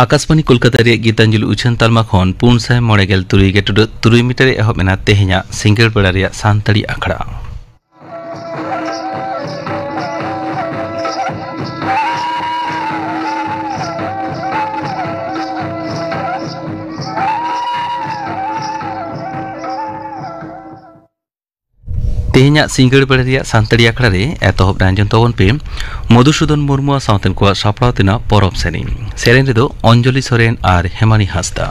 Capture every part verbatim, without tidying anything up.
ᱟᱠᱟᱥᱵᱟᱱᱤ ᱠᱳᱞᱠᱟᱛᱟ ᱨᱮᱭᱟᱜ ᱜᱤᱛᱟᱧᱡᱚᱞᱤ ᱩᱪᱷᱟᱹᱱ ᱛᱟᱞᱢᱟ ᱠᱷᱚᱱ ᱯᱩᱱ ᱥᱟᱭ ᱢᱚᱬᱮ ᱜᱮᱞ ᱛᱩᱨᱩᱭ ᱜᱮᱴᱩᱰᱟᱹᱜ ᱛᱩᱨᱩᱭ ᱢᱤᱴᱟᱨ ᱨᱮ ᱮᱦᱚᱵ ᱮᱱᱟ ᱛᱮᱦᱮᱧᱟᱜ ᱥᱤᱸᱜᱟᱹᱲ ᱵᱮᱲᱟ ᱨᱮᱭᱟᱜ ᱥᱟᱱᱛᱟᱲᱤ ᱟᱠᱷᱲᱟ᱾ ᱛᱮᱦᱮᱧᱟᱜ ᱥᱤᱸᱜᱟᱹᱲ ᱵᱮᱲᱟ ᱨᱮᱭᱟᱜ ᱥᱟᱱᱛᱟᱲᱤ ᱟᱠᱷᱲᱟ ᱨᱮ ᱮᱛᱚᱦᱚᱵ ᱨᱮ ᱟᱸᱡᱚᱢ ᱛᱟᱵᱚᱱ ᱯᱮ ᱢᱚᱫᱷᱩᱥᱩᱫᱚᱱ ᱢᱩᱨᱢᱩ ᱟᱨ ᱥᱟᱶᱛᱮᱱ ᱠᱚᱣᱟᱜ ᱥᱟᱯᱲᱟᱣ ᱛᱮᱱᱟᱜ ᱯᱚᱨᱚᱵᱽ ᱥᱮᱨᱮᱧ᱾ ᱥᱮᱨᱮᱧ ᱨᱮᱫᱚ ᱚᱧᱡᱚᱞᱤ ᱥᱚᱨᱮᱱ ᱟᱨ ᱦᱮᱢᱟᱱᱤ ᱦᱟᱸᱥᱫᱟ᱾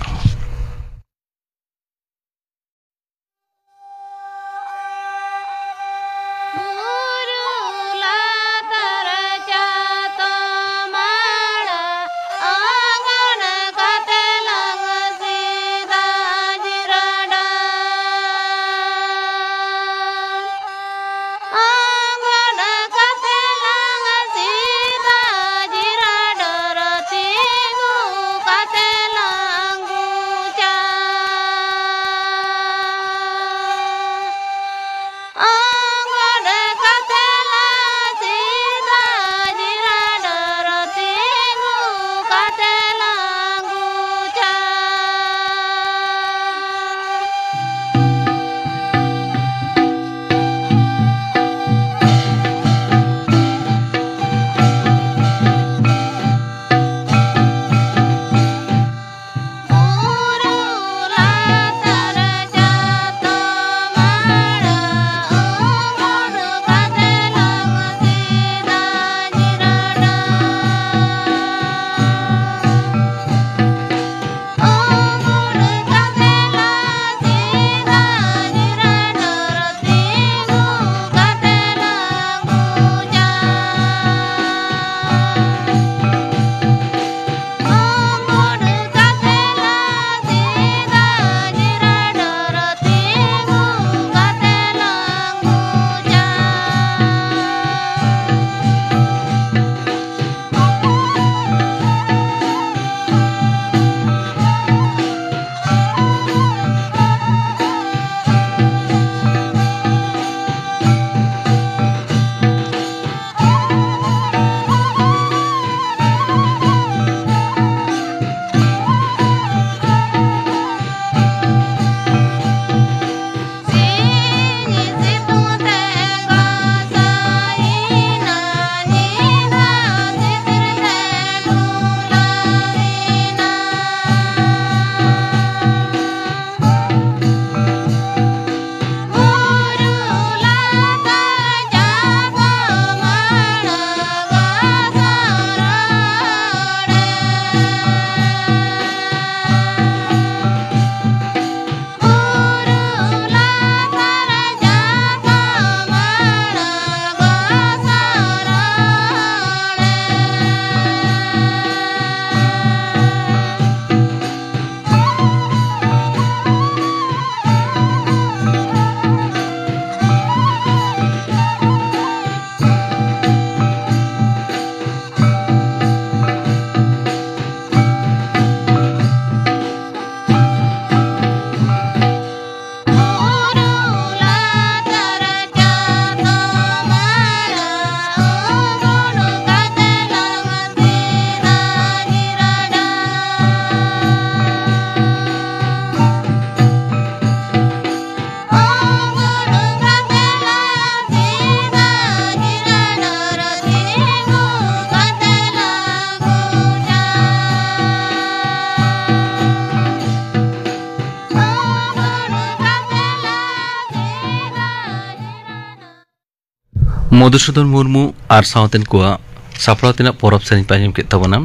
ᱢᱚᱫᱷᱩᱥᱩᱫᱚᱱ ᱢᱩᱨᱢᱩ ᱟᱨ ᱥᱟᱶᱛᱮᱱ ᱠᱚᱣᱟᱜ ᱥᱟᱯᱲᱟᱣ ᱛᱮᱱᱟᱜ ᱯᱚᱨᱚᱵᱽ ᱥᱮᱨᱮᱧ ᱯᱮ ᱟᱸᱡᱚᱢ ᱠᱮᱫ ᱛᱟᱵᱚᱱᱟ᱾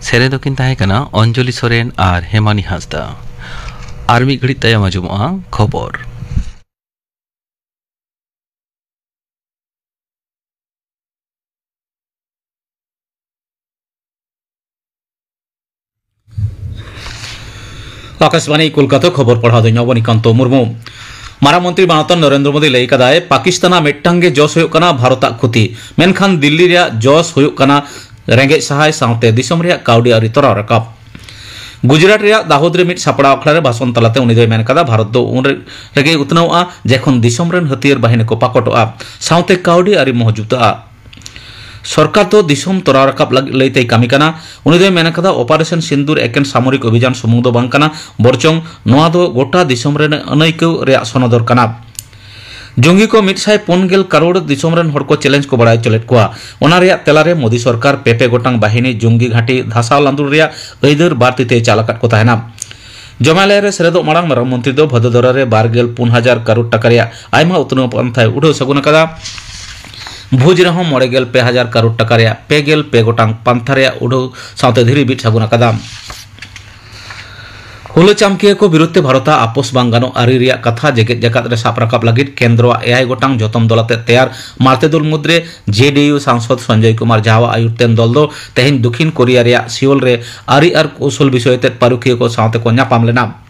ᱥᱮᱨᱮᱧ ᱫᱚᱠᱤᱱ ᱛᱟᱦᱮᱸ ᱠᱟᱱᱟ ᱚᱧᱡᱚᱞᱤ ᱥᱚᱨᱮᱱ ᱟᱨ ᱦᱮᱢᱟᱱᱤ ᱦᱟᱸᱥᱫᱟ᱾ ᱟᱨ ᱢᱤᱫ ᱜᱷᱟᱹᱲᱤᱡ ᱛᱟᱭᱚᱢ ᱟᱸᱡᱚᱢᱚᱜᱼᱟ ᱠᱷᱚᱵᱚᱨ᱾ ᱟᱠᱟᱥᱵᱟᱱᱤ ᱠᱳᱞᱠᱟᱛᱟ, ᱠᱷᱚᱵᱚᱨ ᱯᱟᱲᱦᱟᱣ ᱫᱚ ᱤᱧ ᱚᱵᱚᱱᱤᱠᱟᱱᱛᱚ ᱢᱩᱨᱢᱩ᱾ ᱢᱟᱨᱟᱝ ᱢᱚᱱᱛᱨᱤ ᱢᱟᱱᱚᱛᱟᱱ ᱱᱚᱨᱮᱱᱫᱨᱚ ᱢᱳᱫᱤ ᱞᱟᱹᱭ ᱠᱟᱫᱟᱭ, ᱯᱟᱠᱤᱥᱛᱟᱱᱟᱜ ᱢᱤᱫᱴᱟᱝ ᱜᱮ ᱡᱚᱥ ᱦᱩᱭᱩᱜ ᱠᱟᱱᱟ ᱵᱷᱟᱨᱚᱛᱟᱜ ᱠᱷᱚᱛᱤ, ᱢᱮᱱᱠᱷᱟᱱ ᱫᱤᱞᱞᱤ ᱨᱮᱭᱟᱜ ᱡᱚᱥ ᱦᱩᱭᱩᱜ ᱠᱟᱱᱟ ᱨᱮᱸᱜᱮᱡ ᱥᱟᱦᱟᱭ ᱥᱟᱶᱛᱮ ᱫᱤᱥᱚᱢ ᱨᱮᱭᱟᱜ ᱠᱟᱹᱣᱰᱤ ᱟᱹᱨᱤ ᱛᱚᱨᱟᱣ ᱨᱟᱠᱟᱵ᱾ ᱜᱩᱡᱽᱨᱟᱴ ᱨᱮᱭᱟᱜ ᱫᱟᱦᱳᱫ ᱨᱮ ᱢᱤᱫ ᱥᱟᱯᱲᱟᱣ ᱟᱠᱷᱲᱟ ᱨᱮ ᱵᱷᱟᱥᱚᱱ ᱛᱟᱞᱟᱛᱮ ᱩᱱᱤ ᱫᱚᱭ ᱢᱮᱱ ᱠᱟᱫᱟ, ᱵᱷᱟᱨᱚᱛ ᱫᱚ ᱩᱱ ᱨᱮ-, ᱨᱮᱜᱮ ᱩᱛᱱᱟᱹᱣᱚᱜᱼᱟ, ᱡᱮᱠᱷᱚᱱ ᱫᱤᱥᱚᱢ ᱨᱮᱱ ᱦᱟᱹᱛᱭᱟᱹᱨ ᱵᱟᱹᱦᱤᱱᱤ ᱠᱚ ᱯᱟᱠᱚᱴᱚᱜᱼᱟ, ᱥᱟᱶᱛᱮ ᱠᱟᱹᱣᱰᱤ ᱟᱹᱨᱤ ᱢᱚᱦᱡᱩᱫᱚᱜᱼᱟ᱾ ᱥᱚᱨᱠᱟᱨ ᱫᱚ ᱫᱤᱥᱚᱢ ᱛᱚᱨᱟᱣ ᱨᱟᱠᱟᱵ ᱞᱟᱹᱜᱤᱫ ᱞᱟᱹᱭᱛᱮᱭ ᱠᱟᱹᱢᱤ ᱠᱟᱱᱟ᱾ ᱩᱱᱤ ᱫᱚᱭ ᱢᱮᱱ ᱠᱟᱫᱟ, ᱚᱯᱟᱨᱮᱥᱚᱱ ᱥᱤᱱᱫᱩᱨ ᱮᱠᱮᱱ ᱥᱟᱢᱚᱨᱤᱠ ᱚᱵᱷᱤᱡᱟᱱ ᱥᱩᱢᱩᱝ ᱫᱚ ᱵᱟᱝ ᱠᱟᱱᱟ, ᱵᱚᱨᱪᱚᱝ ᱱᱚᱣᱟ ᱫᱚ ᱜᱚᱴᱟ ᱫᱤᱥᱚᱢ ᱨᱮᱱ ᱟᱹᱱᱟᱹᱭᱠᱟᱹᱣ ᱨᱮᱭᱟᱜ ᱥᱚᱱᱚᱫᱚᱨ ᱠᱟᱱᱟ᱾ ᱡᱚᱝᱜᱤ ᱠᱚ ᱢᱤᱫ ᱥᱟᱭ ᱯᱩᱱ ᱜᱮᱞ ᱠᱟᱨᱳᱲ ᱫᱤᱥᱚᱢ ᱨᱮᱱ ᱦᱚᱲ ᱠᱚ ᱪᱮᱞᱮᱧᱡᱽ ᱠᱚ ᱵᱟᱲᱟᱭ ᱦᱚᱪᱚ ᱞᱮᱫ ᱠᱚᱣᱟ᱾ ᱚᱱᱟ ᱨᱮᱭᱟᱜ ᱛᱮᱞᱟ ᱨᱮ ᱢᱳᱫᱤ ᱥᱚᱨᱠᱟᱨ ᱯᱮ ᱯᱮ ᱜᱚᱴᱟᱝ ᱵᱟᱦᱤᱱᱤ ᱡᱚᱝᱜᱤ ᱜᱷᱟᱹᱴᱤ ᱫᱷᱟᱥᱟᱣ ᱞᱟᱸᱫᱩᱲ ᱨᱮᱭᱟᱜ ᱟᱹᱭᱫᱟᱹᱨ ᱵᱟᱨ ᱛᱤ ᱛᱮᱭ ᱪᱟᱞ ᱟᱠᱟᱫ ᱠᱚ ᱛᱟᱦᱮᱱᱟ᱾ ᱡᱚᱢᱟᱞᱚᱭ ᱨᱮ ᱥᱮᱞᱮᱫᱚᱜ ᱢᱟᱲᱟᱝ ᱢᱟᱨᱟᱝ ᱢᱚᱱᱛᱨᱤ ᱫᱚ ᱵᱷᱟᱫᱳᱫᱚᱨᱟ ᱨᱮ ᱵᱟᱨ ᱜᱮᱞ ᱯᱩᱱ ᱦᱟᱡᱟᱨ ᱠᱟᱨᱳᱲ ᱴᱟᱠᱟ ᱨᱮᱭᱟᱜ ᱟᱭᱢᱟ ᱩᱛᱱᱟᱹᱣ ᱯᱟᱱᱛᱷᱟᱭ ᱩᱰᱷᱟᱹᱣ ᱥᱟᱹᱜᱩᱱ ᱟᱠᱟᱫᱟ᱾ ᱵᱷᱩᱡᱽ ᱨᱮᱦᱚᱸ ᱢᱚᱬᱮ ᱜᱮᱞ ᱯᱮ ᱦᱟᱡᱟᱨ ᱠᱟᱨᱳᱲ ᱴᱟᱠᱟ ᱨᱮᱭᱟᱜ ᱯᱮ ᱜᱮᱞ ᱯᱮ ᱜᱚᱴᱟᱝ ᱯᱟᱱᱛᱷᱟ ᱨᱮᱭᱟᱜ ᱩᱰᱷᱟᱹᱣ ᱥᱟᱶᱛᱮ ᱫᱷᱤᱨᱤ ᱵᱤᱫ ᱥᱟᱹᱜᱩᱱ ᱟᱠᱟᱫᱟ᱾ ᱦᱩᱞᱟᱹ ᱪᱟᱢᱠᱤᱭᱟᱹ ᱠᱚ ᱵᱤᱨᱩᱫᱷ ᱛᱮ ᱵᱷᱟᱨᱚᱛᱟᱜ ᱟᱯᱳᱥ ᱵᱟᱝ ᱜᱟᱱᱚᱜ ᱟᱹᱨᱤ ᱨᱮᱭᱟᱜ ᱠᱟᱛᱷᱟ ᱡᱮᱜᱮᱛ ᱡᱟᱠᱟᱛ ᱨᱮ ᱥᱟᱵ ᱨᱟᱠᱟᱵ ᱞᱟᱹᱜᱤᱫ ᱠᱮᱱᱫᱨᱚᱣᱟᱜ ᱮᱭᱟᱭ ᱜᱚᱴᱟᱝ ᱡᱚᱛᱚᱢ ᱫᱚᱞ ᱟᱛᱮ ᱛᱮᱭᱟᱨ ᱢᱟᱨᱛᱮ ᱫᱚᱞ ᱢᱩᱫᱽᱨᱮ ᱡᱮ ᱰᱤ ᱭᱩ ᱥᱟᱝᱥᱚᱫ ᱥᱚᱧᱡᱚᱭ ᱠᱩᱢᱟᱨ ᱡᱷᱟᱣᱟᱜ ᱟᱹᱭᱩᱨ ᱛᱮᱱ ᱫᱚᱞ ᱫᱚ ᱛᱮᱦᱮᱧ ᱫᱚᱠᱷᱤᱱ ᱠᱳᱨᱤᱭᱟ ᱨᱮᱭᱟᱜ ᱥᱤᱭᱳᱞ ᱨᱮ ᱟᱹᱨᱤ ᱟᱨ ᱠᱳᱣᱥᱚᱞ ᱵᱤᱥᱚᱭ ᱟᱛᱮ ᱯᱟᱹᱨᱩᱠᱷᱤᱭᱟᱹ ᱠᱚ ᱥᱟᱶᱛᱮ ᱠᱚ ᱧᱟᱯᱟᱢ ᱞᱮᱱᱟ᱾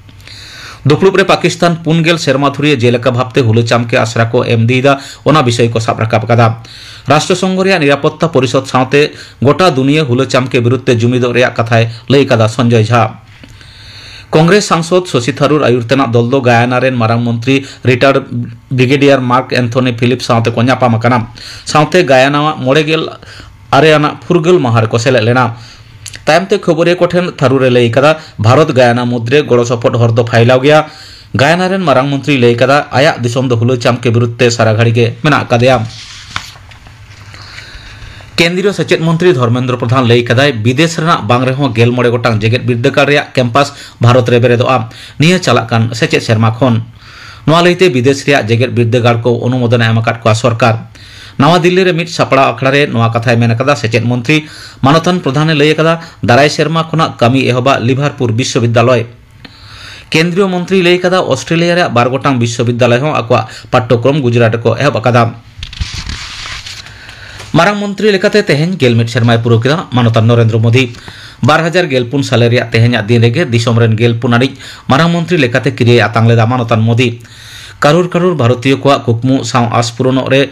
ᱫᱩᱯᱲᱩᱵ ᱨᱮ ᱯᱟᱠᱤᱥᱛᱟᱱ ᱯᱩᱱ ᱜᱮᱞ ᱥᱮᱨᱢᱟ ᱫᱷᱩᱨᱤᱭᱟᱹ ᱡᱮᱞᱮᱠᱟ ᱵᱷᱟᱵᱛᱮ ᱦᱩᱞᱟᱹ ᱪᱟᱢᱠᱮ ᱟᱥᱨᱟ ᱠᱚ ᱮᱢ ᱤᱫᱤᱭᱮᱫᱟ, ᱚᱱᱟ ᱵᱤᱥᱚᱭ ᱠᱚ ᱥᱟᱵ ᱨᱟᱠᱟᱵ ᱟᱠᱟᱫᱟ᱾ ᱨᱟᱥᱴᱨᱚ ᱥᱚᱝᱜᱷᱚ ᱨᱮᱭᱟᱜ ᱱᱤᱨᱟᱯᱚᱛᱛᱟ ᱯᱚᱨᱤᱥᱚᱫ ᱥᱟᱶᱛᱮ ᱜᱚᱴᱟ ᱫᱩᱱᱤᱭᱟᱹ ᱦᱩᱞᱟᱹ ᱪᱟᱢᱠᱮ ᱵᱤᱨᱩᱫᱷ ᱛᱮ ᱡᱩᱢᱤᱫᱚᱜ ᱨᱮᱭᱟᱜ ᱠᱟᱛᱷᱟᱭ ᱞᱟᱹᱭ ᱟᱠᱟᱫᱟ ᱥᱚᱧᱡᱚᱭ ᱡᱷᱟ᱾ ᱠᱚᱝᱜᱨᱮᱥ ᱥᱟᱝᱥᱚᱫ ᱥᱚᱥᱤ ᱛᱷᱟᱨᱩᱨ ᱟᱭᱩᱨ ᱛᱮᱱᱟᱜ ᱫᱚᱞ ᱫᱚ ᱜᱟᱭᱟᱱᱟ ᱨᱮᱱ ᱢᱟᱨᱟᱝ ᱢᱚᱱᱛᱨᱤ ᱨᱤᱴᱟᱨᱰ ᱵᱨᱤᱜᱮᱰᱤᱭᱟᱨ ᱢᱟᱨᱠ ᱮᱱᱛᱷᱚᱱᱤ ᱯᱷᱤᱞᱤᱯ ᱥᱟᱶᱛᱮ ᱠᱚ ᱧᱟᱯᱟᱢ ᱟᱠᱟᱱᱟ᱾ ᱥᱟᱶᱛᱮ ᱜᱟᱭᱟᱱᱟᱣᱟᱜ ᱢᱚᱬᱮ ᱜᱮᱞ ᱟᱨᱮ ᱟᱱᱟᱜ ᱯᱷᱩᱨᱜᱟᱹᱞ ᱢᱟᱦᱟ ᱨᱮᱠᱚ ᱥᱮᱞᱮᱫ ᱞᱮᱱᱟ᱾ ᱛᱟᱭᱚᱢ ᱛᱮ ᱠᱷᱚᱵᱚᱨᱤᱭᱟᱹ ᱠᱚ ᱴᱷᱮᱱ ᱛᱷᱟᱨᱩᱨ ᱮ ᱞᱟᱹᱭ ᱟᱠᱟᱫᱟ, ᱵᱷᱟᱨᱚᱛ ᱜᱟᱭᱟᱱᱟ ᱢᱩᱫᱽᱨᱮ ᱜᱚᱲᱚ ᱥᱚᱯᱚᱦᱚᱫ ᱦᱚᱨ ᱫᱚ ᱯᱷᱟᱭᱞᱟᱣ ᱜᱮᱭᱟ᱾ ᱜᱟᱭᱟᱱᱟ ᱨᱮᱱ ᱢᱟᱨᱟᱝ ᱢᱚᱱᱛᱨᱤᱭ ᱞᱟᱹᱭ ᱟᱠᱟᱫᱟ, ᱟᱭᱟᱜ ᱫᱤᱥᱚᱢ ᱫᱚ ᱦᱩᱞᱟᱹ ᱪᱟᱢᱠᱮ ᱵᱤᱨᱩᱫᱷ ᱛᱮ ᱥᱟᱨᱟ ᱜᱷᱟᱹᱲᱤ ᱜᱮ ᱢᱮᱱᱟᱜ ᱟᱠᱟᱫᱮᱭᱟ᱾ ᱠᱮᱱᱫᱨᱤᱭᱚ ᱥᱮᱪᱮᱫ ᱢᱚᱱᱛᱨᱤ ᱫᱷᱚᱨᱢᱮᱱᱫᱨᱚ ᱯᱨᱚᱫᱷᱟᱱ ᱞᱟᱹᱭ ᱟᱠᱟᱫᱟᱭ, ᱵᱤᱫᱮᱥ ᱨᱮᱱᱟᱜ ᱵᱟᱝ ᱨᱮᱦᱚᱸ ᱜᱮᱞ ᱢᱚᱬᱮ ᱜᱚᱴᱟᱝ ᱡᱮᱜᱮᱛ ᱵᱤᱨᱫᱟᱹᱜᱟᱲ ᱨᱮᱭᱟᱜ ᱠᱮᱢᱯᱟᱥ ᱵᱷᱟᱨᱚᱛ ᱨᱮ ᱵᱮᱨᱮᱫᱚᱜᱼᱟ ᱱᱤᱭᱟᱹ ᱪᱟᱞᱟᱜ ᱠᱟᱱ ᱥᱮᱪᱮᱫ ᱥᱮᱨᱢᱟ ᱠᱷᱚᱱ᱾ ᱱᱚᱣᱟ ᱞᱟᱹᱭᱛᱮ ᱵᱤᱫᱮᱥ ᱨᱮᱭᱟᱜ ᱡᱮᱜᱮᱛ ᱵᱤᱨᱫᱟᱹᱜᱟᱲ ᱠᱚ ᱚᱱᱩᱢᱳᱫᱚᱱ ᱮ ᱮᱢ ᱟᱠᱟᱫ ᱠᱚᱣᱟ ᱥᱚᱨᱠᱟᱨ᱾ ᱱᱟᱣᱟ ᱫᱤᱞᱞᱤ ᱨᱮ ᱢᱤᱫ ᱥᱟᱯᱲᱟᱣ ᱟᱠᱷᱲᱟ ᱨᱮ ᱱᱚᱣᱟ ᱠᱟᱛᱷᱟᱭ ᱢᱮᱱ ᱟᱠᱟᱫᱟ ᱥᱮᱪᱮᱫ ᱢᱚᱱᱛᱨᱤ ᱢᱟᱱᱚᱛᱟᱱ ᱯᱨᱚᱫᱷᱟᱱ ᱮ ᱞᱟᱹᱭ ᱟᱠᱟᱫᱟ, ᱫᱟᱨᱟᱭ ᱥᱮᱨᱢᱟ ᱠᱷᱚᱱᱟᱜ ᱠᱟᱹᱢᱤ ᱮᱦᱚᱵᱟ ᱞᱤᱵᱷᱟᱨᱯᱩᱨ ᱵᱤᱥᱥᱚᱵᱤᱫᱽᱫᱟᱞᱚᱭ᱾ ᱠᱮᱱᱫᱨᱤᱭᱚ ᱢᱚᱱᱛᱨᱤ ᱞᱟᱹᱭ ᱟᱠᱟᱫᱟ, ᱚᱥᱴᱨᱮᱞᱤᱭᱟ ᱨᱮᱭᱟᱜ ᱵᱟᱨ ᱜᱚᱴᱟᱝ ᱵᱤᱥᱥᱚᱵᱤᱫᱽᱫᱟᱞᱚᱭ ᱦᱚᱸ ᱟᱠᱚᱣᱟᱜ ᱯᱟᱴᱷᱭᱚᱠᱨᱚᱢ ᱜᱩᱡᱽᱨᱟᱴ ᱨᱮᱠᱚ ᱮᱦᱚᱵ ᱟᱠᱟᱫᱟ᱾ ᱢᱟᱨᱟᱝ ᱢᱚᱱᱛᱨᱤ ᱞᱮᱠᱟᱛᱮ ᱛᱮᱦᱮᱧ ᱜᱮᱞ ᱢᱤᱫ ᱥᱮᱨᱢᱟᱭ ᱯᱩᱨᱟᱹᱣ ᱠᱮᱫᱟ ᱢᱟᱱᱚᱛᱟᱱ ᱱᱚᱨᱮᱱᱫᱨᱚ ᱢᱳᱫᱤ᱾ ᱵᱟᱨ ᱦᱟᱡᱟᱨ ᱜᱮᱞ ᱯᱩᱱ ᱥᱟᱞᱮ ᱨᱮᱭᱟᱜ ᱛᱮᱦᱮᱧᱟᱜ ᱫᱤᱱ ᱨᱮᱜᱮ ᱫᱤᱥᱚᱢ ᱨᱮᱱ ᱜᱮᱞ ᱯᱩᱱ ᱟᱹᱱᱤᱡ ᱢᱟᱨᱟᱝ ᱢᱚᱱᱛᱨᱤ ᱞᱮᱠᱟᱛᱮ ᱠᱤᱨᱤᱭᱟᱹᱭ ᱟᱛᱟᱝ ᱞᱮᱫᱟ ᱢᱟᱱᱚᱛᱟᱱ ᱢᱳᱫᱤ᱾ ᱠᱟᱨᱳᱲ ᱠᱟᱨᱳᱲ ᱵᱷᱟᱨᱚᱛᱤᱭᱚ ᱠᱚᱣᱟᱜ ᱠᱩᱠᱢᱩ ᱥᱟᱶ ᱟᱸᱥ ᱯᱩᱨᱚᱱᱚᱜ ᱨᱮ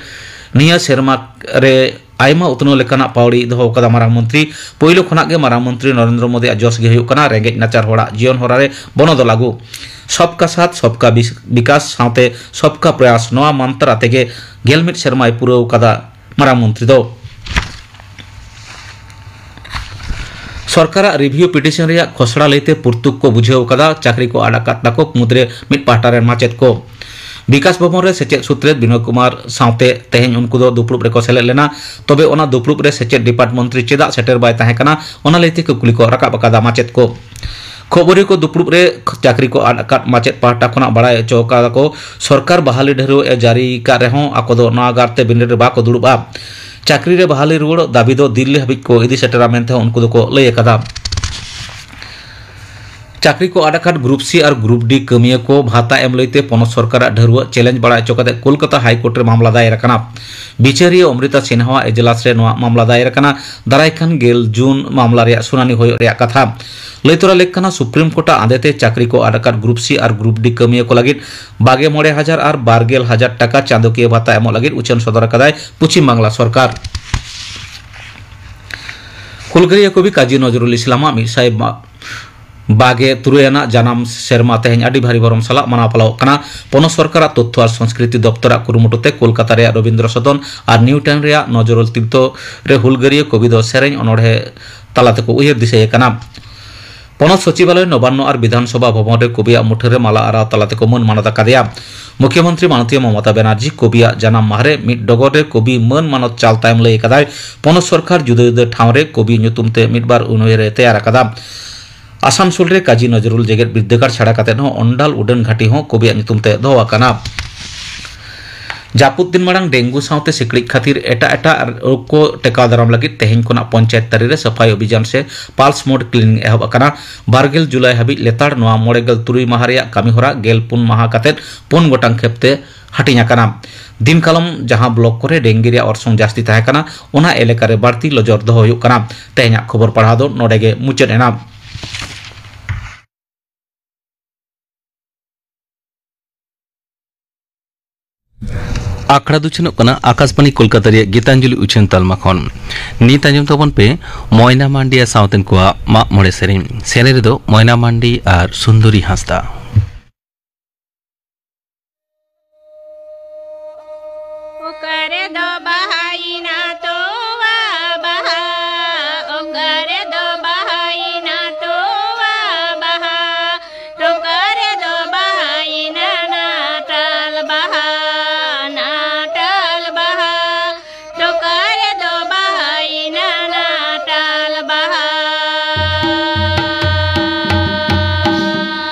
ᱱᱤᱭᱟᱹ ᱥᱮᱨᱢᱟ ᱨᱮ ᱟᱭᱢᱟ ᱩᱛᱱᱟᱹᱣ ᱞᱮᱠᱟᱱᱟᱜ ᱯᱟᱹᱣᱲᱤ ᱫᱚᱦᱚ ᱟᱠᱟᱫᱟ ᱢᱟᱨᱟᱝ ᱢᱚᱱᱛᱨᱤ᱾ ᱯᱳᱭᱞᱳ ᱠᱷᱚᱱᱟᱜ ᱜᱮ ᱢᱟᱨᱟᱝ ᱢᱚᱱᱛᱨᱤ ᱱᱚᱨᱮᱱᱫᱨᱚ ᱢᱳᱫᱤᱭᱟᱜ ᱡᱚᱥ ᱜᱮ ᱦᱩᱭᱩᱜ ᱠᱟᱱᱟ ᱨᱮᱸᱜᱮᱡ ᱱᱟᱪᱟᱨ ᱦᱚᱲᱟᱜ ᱡᱤᱭᱚᱱ ᱦᱚᱨᱟ ᱨᱮ ᱵᱚᱱᱚᱫᱚᱞ ᱟᱹᱜᱩ᱾ ᱥᱚᱵᱠᱟ ᱥᱟᱛᱷ ᱥᱚᱵᱠᱟ ᱵᱤᱥ-, ᱵᱤᱠᱟᱥ ᱥᱟᱶᱛᱮ ᱥᱚᱵᱠᱟ ᱯᱨᱚᱭᱟᱥ, ᱱᱚᱣᱟ ᱢᱟᱱᱛᱨᱟ ᱛᱮᱜᱮ ᱜᱮᱞ ᱢᱤᱫ ᱥᱮᱨᱢᱟᱭ ᱯᱩᱨᱟᱹᱣ ᱠᱟᱫᱟ ᱢᱟᱨᱟᱝ ᱢᱚᱱᱛᱨᱤ ᱫᱚ᱾ ᱥᱚᱨᱠᱟᱨᱟᱜ ᱨᱤᱵᱷᱤᱭᱩ ᱯᱤᱴᱤᱥᱚᱱ ᱨᱮᱭᱟᱜ ᱠᱷᱚᱥᱲᱟ ᱞᱟᱹᱭᱛᱮ ᱯᱩᱨᱛᱩᱠ ᱠᱚ ᱵᱩᱡᱷᱟᱹᱣ ᱟᱠᱟᱫᱟ ᱪᱟᱹᱠᱨᱤ ᱠᱚ ᱟᱲᱟᱜ ᱟᱠᱟᱫ ᱛᱟᱠᱚ ᱢᱩᱫᱽᱨᱮ ᱢᱤᱫ ᱯᱟᱦᱴᱟ ᱨᱮᱱ ᱢᱟᱪᱮᱫ ᱠᱚ᱾ ᱵᱤᱠᱟᱥ ᱵᱷᱚᱵᱚᱱ ᱨᱮ ᱥᱮᱪᱮᱫ ᱥᱩᱛᱨᱮᱛ ᱵᱤᱱᱚᱭ ᱠᱩᱢᱟᱨ ᱥᱟᱶᱛᱮ ᱛᱮᱦᱮᱧ ᱩᱱᱠᱩ ᱫᱚ ᱫᱩᱯᱲᱩᱵ ᱨᱮᱠᱚ ᱥᱮᱞᱮᱫ ᱞᱮᱱᱟ᱾ ᱛᱚᱵᱮ ᱚᱱᱟ ᱫᱩᱯᱲᱩᱵ ᱨᱮ ᱥᱮᱪᱮᱫ ᱰᱤᱯᱟᱨᱴ ᱢᱚᱱᱛᱨᱤ ᱪᱮᱫᱟᱜ ᱥᱮᱴᱮᱨ ᱵᱟᱭ ᱛᱟᱦᱮᱸ ᱠᱟᱱᱟ, ᱚᱱᱟ ᱞᱟᱹᱭᱛᱮ ᱠᱩᱠᱞᱤ ᱠᱚ ᱨᱟᱠᱟᱵ ᱟᱠᱟᱫᱟ ᱢᱟᱪᱮᱫ ᱠᱚ᱾ ᱠᱷᱚᱵᱚᱨᱤᱭᱟᱹ ᱠᱚ ᱫᱩᱯᱲᱩᱵ ᱨᱮ ᱪᱟᱹᱠᱨᱤ ᱠᱚ ᱟᱫ ᱟᱠᱟᱫ ᱢᱟᱪᱮᱫ ᱯᱟᱦᱴᱟ ᱠᱷᱚᱱᱟᱜ ᱵᱟᱲᱟᱭ ᱦᱚᱪᱚ ᱟᱠᱟᱫᱟ ᱠᱚ, ᱥᱚᱨᱠᱟᱨ ᱵᱟᱦᱟᱞᱤ ᱰᱷᱟᱹᱨᱣᱟᱹ ᱮ ᱡᱟᱹᱨᱤ ᱟᱠᱟᱫ ᱨᱮᱦᱚᱸ ᱟᱠᱚ ᱫᱚ ᱱᱟᱣᱟ ᱜᱟᱨᱛᱮ ᱵᱤᱱᱤᱰ ᱨᱮ ᱵᱟᱠᱚ ᱫᱩᱲᱩᱵᱼᱟ᱾ ᱪᱟᱹᱠᱨᱤ ᱨᱮ ᱵᱟᱦᱟᱞᱤ ᱨᱩᱣᱟᱹᱲᱚᱜ ᱫᱟᱹᱵᱤ ᱫᱚ ᱫᱤᱞᱞᱤ ᱦᱟᱹᱵᱤᱡ ᱠᱚ ᱤᱫᱤ ᱥᱮᱴᱮᱨᱟ ᱢᱮᱱᱛᱮ ᱦᱚᱸ ᱩᱱᱠᱩ ᱫᱚᱠᱚ ᱞᱟᱹᱭ ᱟᱠᱟᱫᱟ᱾ ᱪᱟᱹᱠᱨᱤ ᱠᱚ ᱟᱫ ᱟᱠᱟᱫ ᱜᱨᱩᱯ ᱥᱤ ᱟᱨ ᱜᱨᱩᱯ ᱰᱤ ᱠᱟᱹᱢᱤᱭᱟᱹ ᱠᱚ ᱵᱷᱟᱛᱟ ᱮᱢ ᱞᱟᱹᱭᱛᱮ ᱯᱚᱱᱚᱛ ᱥᱚᱨᱠᱟᱨᱟᱜ ᱰᱷᱟᱹᱨᱣᱟᱹᱜ ᱪᱮᱞᱮᱧᱡᱽ ᱵᱟᱲᱟ ᱦᱚᱪᱚ ᱠᱟᱛᱮ ᱠᱳᱞᱠᱟᱛᱟ ᱦᱟᱭ ᱠᱳᱨᱴ ᱨᱮ ᱢᱟᱢᱞᱟ ᱫᱟᱭᱮᱨ ᱟᱠᱟᱱᱟ᱾ ᱵᱤᱪᱟᱹᱨᱤᱭᱟᱹ ᱚᱢᱨᱤᱛᱟ ᱥᱤᱱᱦᱟᱣᱟᱜ ᱮᱡᱞᱟᱥ ᱨᱮ ᱱᱚᱣᱟ ᱢᱟᱢᱞᱟ ᱫᱟᱭᱮᱨ ᱟᱠᱟᱱᱟ᱾ ᱫᱟᱨᱟᱭ ᱠᱟᱱ ᱜᱮᱞ ᱡᱩᱱ ᱢᱟᱢᱞᱟ ᱨᱮᱭᱟᱜ ᱥᱩᱱᱟᱱᱤ ᱦᱩᱭᱩᱜ ᱨᱮᱭᱟᱜ ᱠᱟᱛᱷᱟ᱾ ᱞᱟᱹᱭ ᱛᱚᱨᱟ ᱞᱮᱠ ᱠᱟᱱᱟ, ᱥᱩᱯᱨᱤᱢ ᱠᱳᱨᱴᱟᱜ ᱟᱸᱫᱮ ᱛᱮ ᱪᱟᱹᱠᱨᱤ ᱠᱚ ᱟᱫ ᱟᱠᱟᱫ ᱜᱨᱩᱯ ᱥᱤ ᱟᱨ ᱜᱨᱩᱯ ᱰᱤ ᱠᱟᱹᱢᱤᱭᱟᱹ ᱠᱚ ᱞᱟᱹᱜᱤᱫ ᱵᱟᱜᱮ ᱢᱚᱬᱮ ᱦᱟᱡᱟᱨ ᱟᱨ ᱵᱟᱨ ᱜᱮᱞ ᱦᱟᱡᱟᱨ ᱴᱟᱠᱟ ᱪᱟᱸᱫᱚᱠᱤᱭᱟᱹ ᱵᱷᱟᱛᱟ ᱮᱢᱚᱜ ᱞᱟᱹᱜᱤᱫ ᱩᱪᱷᱟᱹᱱ ᱥᱚᱫᱚᱨ ᱟᱠᱟᱫᱟᱭ ᱯᱚᱪᱷᱤᱢ ᱵᱟᱝᱞᱟ ᱥᱚᱨᱠᱟᱨ᱾ ᱦᱩᱞᱜᱟᱹᱨᱤᱭᱟᱹ ᱠᱚᱵᱤ ᱠᱟᱡᱤ ᱱᱚᱡᱨᱩᱞ ᱤᱥᱞᱟᱢᱟᱜ ᱢᱤᱫ ᱥᱟᱭ ᱵᱟᱜᱮ ᱛᱩᱨᱩᱭ ᱟᱱᱟᱜ ᱡᱟᱱᱟᱢ ᱥᱮᱨᱢᱟ ᱛᱮᱦᱮᱧ ᱟᱹᱰᱤ ᱵᱷᱟᱹᱨᱤ ᱵᱷᱚᱨᱚᱢ ᱥᱟᱞᱟᱜ ᱢᱟᱱᱟᱣ ᱯᱟᱞᱟᱣᱚᱜ ᱠᱟᱱᱟ᱾ ᱯᱚᱱᱚᱛ ᱥᱚᱨᱠᱟᱨᱟᱜ ᱛᱚᱛᱛᱷᱚ ᱟᱨ ᱥᱚᱝᱥᱠᱨᱤᱛᱤ ᱫᱚᱯᱛᱚᱨᱟᱜ ᱠᱩᱨᱩᱢᱩᱴᱩ ᱛᱮ ᱠᱳᱞᱠᱟᱛᱟ ᱨᱮᱭᱟᱜ ᱨᱚᱵᱤᱱᱫᱨᱚ ᱥᱚᱫᱚᱱ ᱟᱨ ᱱᱤᱭᱩ ᱴᱟᱣᱩᱱ ᱨᱮᱭᱟᱜ ᱱᱚᱡᱨᱩᱞ ᱛᱤᱨᱛᱷᱚ ᱨᱮ ᱦᱩᱞᱜᱟᱹᱨᱤᱭᱟᱹ ᱠᱚᱵᱤ ᱫᱚ ᱥᱮᱨᱮᱧ ᱚᱱᱚᱬᱦᱮ ᱛᱟᱞᱟ ᱛᱮᱠᱚ ᱩᱭᱦᱟᱹᱨ ᱫᱤᱥᱟᱹᱭᱮ ᱠᱟᱱᱟ᱾ ᱯᱚᱱᱚᱛ ᱥᱚᱪᱤᱵᱟᱞᱚᱭ, ᱱᱚᱵᱟᱱᱱᱚ ᱟᱨ ᱵᱤᱫᱷᱟᱱ ᱥᱚᱵᱷᱟ ᱵᱷᱚᱵᱚᱱ ᱨᱮ ᱠᱚᱵᱤᱭᱟᱜ ᱢᱩᱴᱷᱟᱹᱱ ᱨᱮ ᱢᱟᱞᱟ ᱟᱨᱟᱣ ᱛᱟᱞᱟ ᱛᱮᱠᱚ ᱢᱟᱹᱱ ᱢᱟᱱᱚᱛ ᱟᱠᱟᱫᱮᱭᱟ᱾ ᱢᱩᱠᱷᱭᱚᱢᱚᱱᱛᱨᱤ ᱢᱟᱱᱚᱛᱤᱭᱟᱹ ᱢᱚᱢᱚᱛᱟ ᱵᱟᱱᱟᱨᱡᱤ ᱠᱚᱵᱤᱭᱟᱜ ᱡᱟᱱᱟᱢ ᱢᱟᱦᱟ ᱨᱮ ᱢᱤᱫ ᱰᱚᱜᱚᱨ ᱨᱮ ᱠᱚᱵᱤ ᱢᱟᱹᱱ ᱢᱟᱱᱚᱛ ᱪᱟᱞ ᱛᱟᱭᱚᱢ ᱞᱟᱹᱭ ᱟᱠᱟᱫᱟᱭ, ᱯᱚᱱᱚᱛ ᱥᱚᱨᱠᱟᱨ ᱡᱩᱫᱟᱹ ᱡᱩᱫᱟᱹ ᱴᱷᱟᱶ ᱨᱮ ᱠᱚᱵᱤ ᱧᱩᱛᱩᱢ ᱛᱮ ᱢᱤᱫ ᱵᱟᱨ ᱩᱱᱩᱭᱦᱟᱹᱨ ᱮ ᱛᱮᱭᱟᱨ ᱟᱠᱟᱫᱟ᱾ ᱟᱥᱟᱱᱥᱳᱞ ᱨᱮ ᱠᱟᱡᱤ ᱱᱚᱡᱨᱩᱞ ᱡᱮᱜᱮᱛ ᱵᱤᱨᱫᱟᱹᱜᱟᱲ ᱪᱷᱟᱲᱟ ᱠᱟᱛᱮ ᱦᱚᱸ ᱚᱱᱰᱟᱞ ᱩᱰᱟᱹᱱ ᱜᱷᱟᱹᱴᱤ ᱦᱚᱸ ᱠᱚᱵᱤᱭᱟᱜ ᱧᱩᱛᱩᱢ ᱛᱮ ᱫᱚᱦᱚ ᱟᱠᱟᱱᱟ᱾ ᱡᱟᱹᱯᱩᱫ ᱫᱤᱱ ᱢᱟᱲᱟᱝ ᱰᱮᱝᱜᱩ ᱥᱟᱶᱛᱮ ᱥᱤᱠᱲᱤᱡ ᱠᱷᱟᱹᱛᱤᱨ ᱮᱴᱟᱜ ᱮᱴᱟᱜ ᱨᱳᱜᱽ ᱠᱚ ᱴᱮᱠᱟᱣ ᱫᱟᱨᱟᱢ ᱞᱟᱹᱜᱤᱫ ᱛᱮᱦᱮᱧ ᱠᱷᱚᱱᱟᱜ ᱯᱚᱧᱪᱟᱭᱮᱛ ᱛᱟᱹᱨᱤ ᱨᱮ ᱥᱟᱯᱷᱟᱭ ᱚᱵᱷᱤᱡᱟᱱ ᱥᱮ ᱯᱟᱞᱥ ᱢᱳᱰ ᱠᱞᱤᱱᱤᱝ ᱮᱦᱚᱵ ᱟᱠᱟᱱᱟ᱾ ᱵᱟᱨ ᱜᱮᱞ ᱡᱩᱞᱟᱭ ᱦᱟᱹᱵᱤᱡ ᱞᱮᱛᱟᱲ ᱱᱚᱣᱟ ᱢᱚᱬᱮ ᱜᱮᱞ ᱛᱩᱨᱩᱭ ᱢᱟᱦᱟ ᱨᱮᱭᱟᱜ ᱠᱟᱹᱢᱤ ᱦᱚᱨᱟ ᱜᱮᱞ ᱯᱩᱱ ᱢᱟᱦᱟ ᱠᱟᱛᱮ ᱯᱩᱱ ᱜᱚᱴᱟᱝ ᱠᱷᱮᱯ ᱛᱮ ᱦᱟᱹᱴᱤᱧ ᱟᱠᱟᱱᱟ᱾ ᱫᱤᱱ ᱠᱟᱞᱚᱢ ᱡᱟᱦᱟᱸ ᱵᱞᱚᱠ ᱠᱚᱨᱮ ᱰᱮᱝᱜᱤ ᱨᱮᱭᱟᱜ ᱚᱨᱥᱚᱝ ᱡᱟᱹᱥᱛᱤ ᱛᱟᱦᱮᱸ ᱠᱟᱱᱟ, ᱚᱱᱟ ᱮᱞᱟᱠᱟ ᱨᱮ ᱵᱟᱹᱲᱛᱤ ᱱᱚᱡᱚᱨ ᱫᱚᱦᱚ ᱦᱩᱭᱩᱜ ᱠᱟᱱᱟ᱾ ᱛᱮᱦᱮᱧᱟᱜ ᱠᱷᱚᱵᱚᱨ ᱯᱟᱲᱦᱟᱣ ᱫᱚ ᱱᱚᱰᱮ ᱜᱮ ᱢᱩᱪᱟᱹᱫ ᱮᱱᱟ᱾ ᱟᱠᱷᱲᱟ ᱫᱚ ᱩᱪᱷᱟᱹᱱᱚᱜ ᱠᱟᱱᱟ ᱟᱠᱟᱥᱵᱟᱬᱤ ᱠᱳᱞᱠᱟᱛᱟ ᱨᱮᱭᱟᱜ ᱜᱤᱛᱟᱧᱡᱚᱞᱤ ᱩᱪᱷᱟᱹᱱ ᱛᱟᱞᱢᱟ ᱠᱷᱚᱱ᱾ ᱱᱤᱛ ᱟᱸᱡᱚᱢ ᱛᱟᱵᱚᱱ ᱯᱮ ᱢᱚᱭᱱᱟ ᱢᱟᱱᱰᱤ ᱟᱨ ᱥᱟᱶᱛᱮᱱ ᱠᱚᱣᱟᱜ ᱢᱟᱜ ᱢᱚᱬᱮ ᱥᱮᱨᱮᱧ᱾ ᱥᱮᱨᱮᱧ ᱨᱮᱫᱚ ᱢᱚᱭᱱᱟ ᱢᱟᱱᱰᱤ ᱟᱨ ᱥᱩᱱᱫᱚᱨᱤ ᱦᱟᱸᱥᱫᱟ᱾ ᱚᱠᱟᱨᱮ ᱫᱚ ᱵᱟᱦᱟᱭᱮᱱᱟ ᱛᱚᱣᱟ ᱵᱟᱦᱟ? ᱚᱠᱟᱨᱮ ᱫᱚ ᱵᱟᱦᱟᱭᱮᱱᱟ ᱛᱚᱣᱟ ᱵᱟᱦᱟ? ᱚᱠᱟᱨᱮ ᱫᱚ ᱵᱟᱦᱟᱭᱮᱱᱟ ᱱᱟᱴᱟᱞ ᱵᱟᱦᱟ, ᱱᱟᱴᱟᱞ ᱵᱟᱦᱟ? ᱚᱠᱟᱨᱮ ᱫᱚ ᱵᱟᱦᱟᱭᱮᱱᱟ ᱱᱟᱴᱟᱞ ᱵᱟᱦᱟ?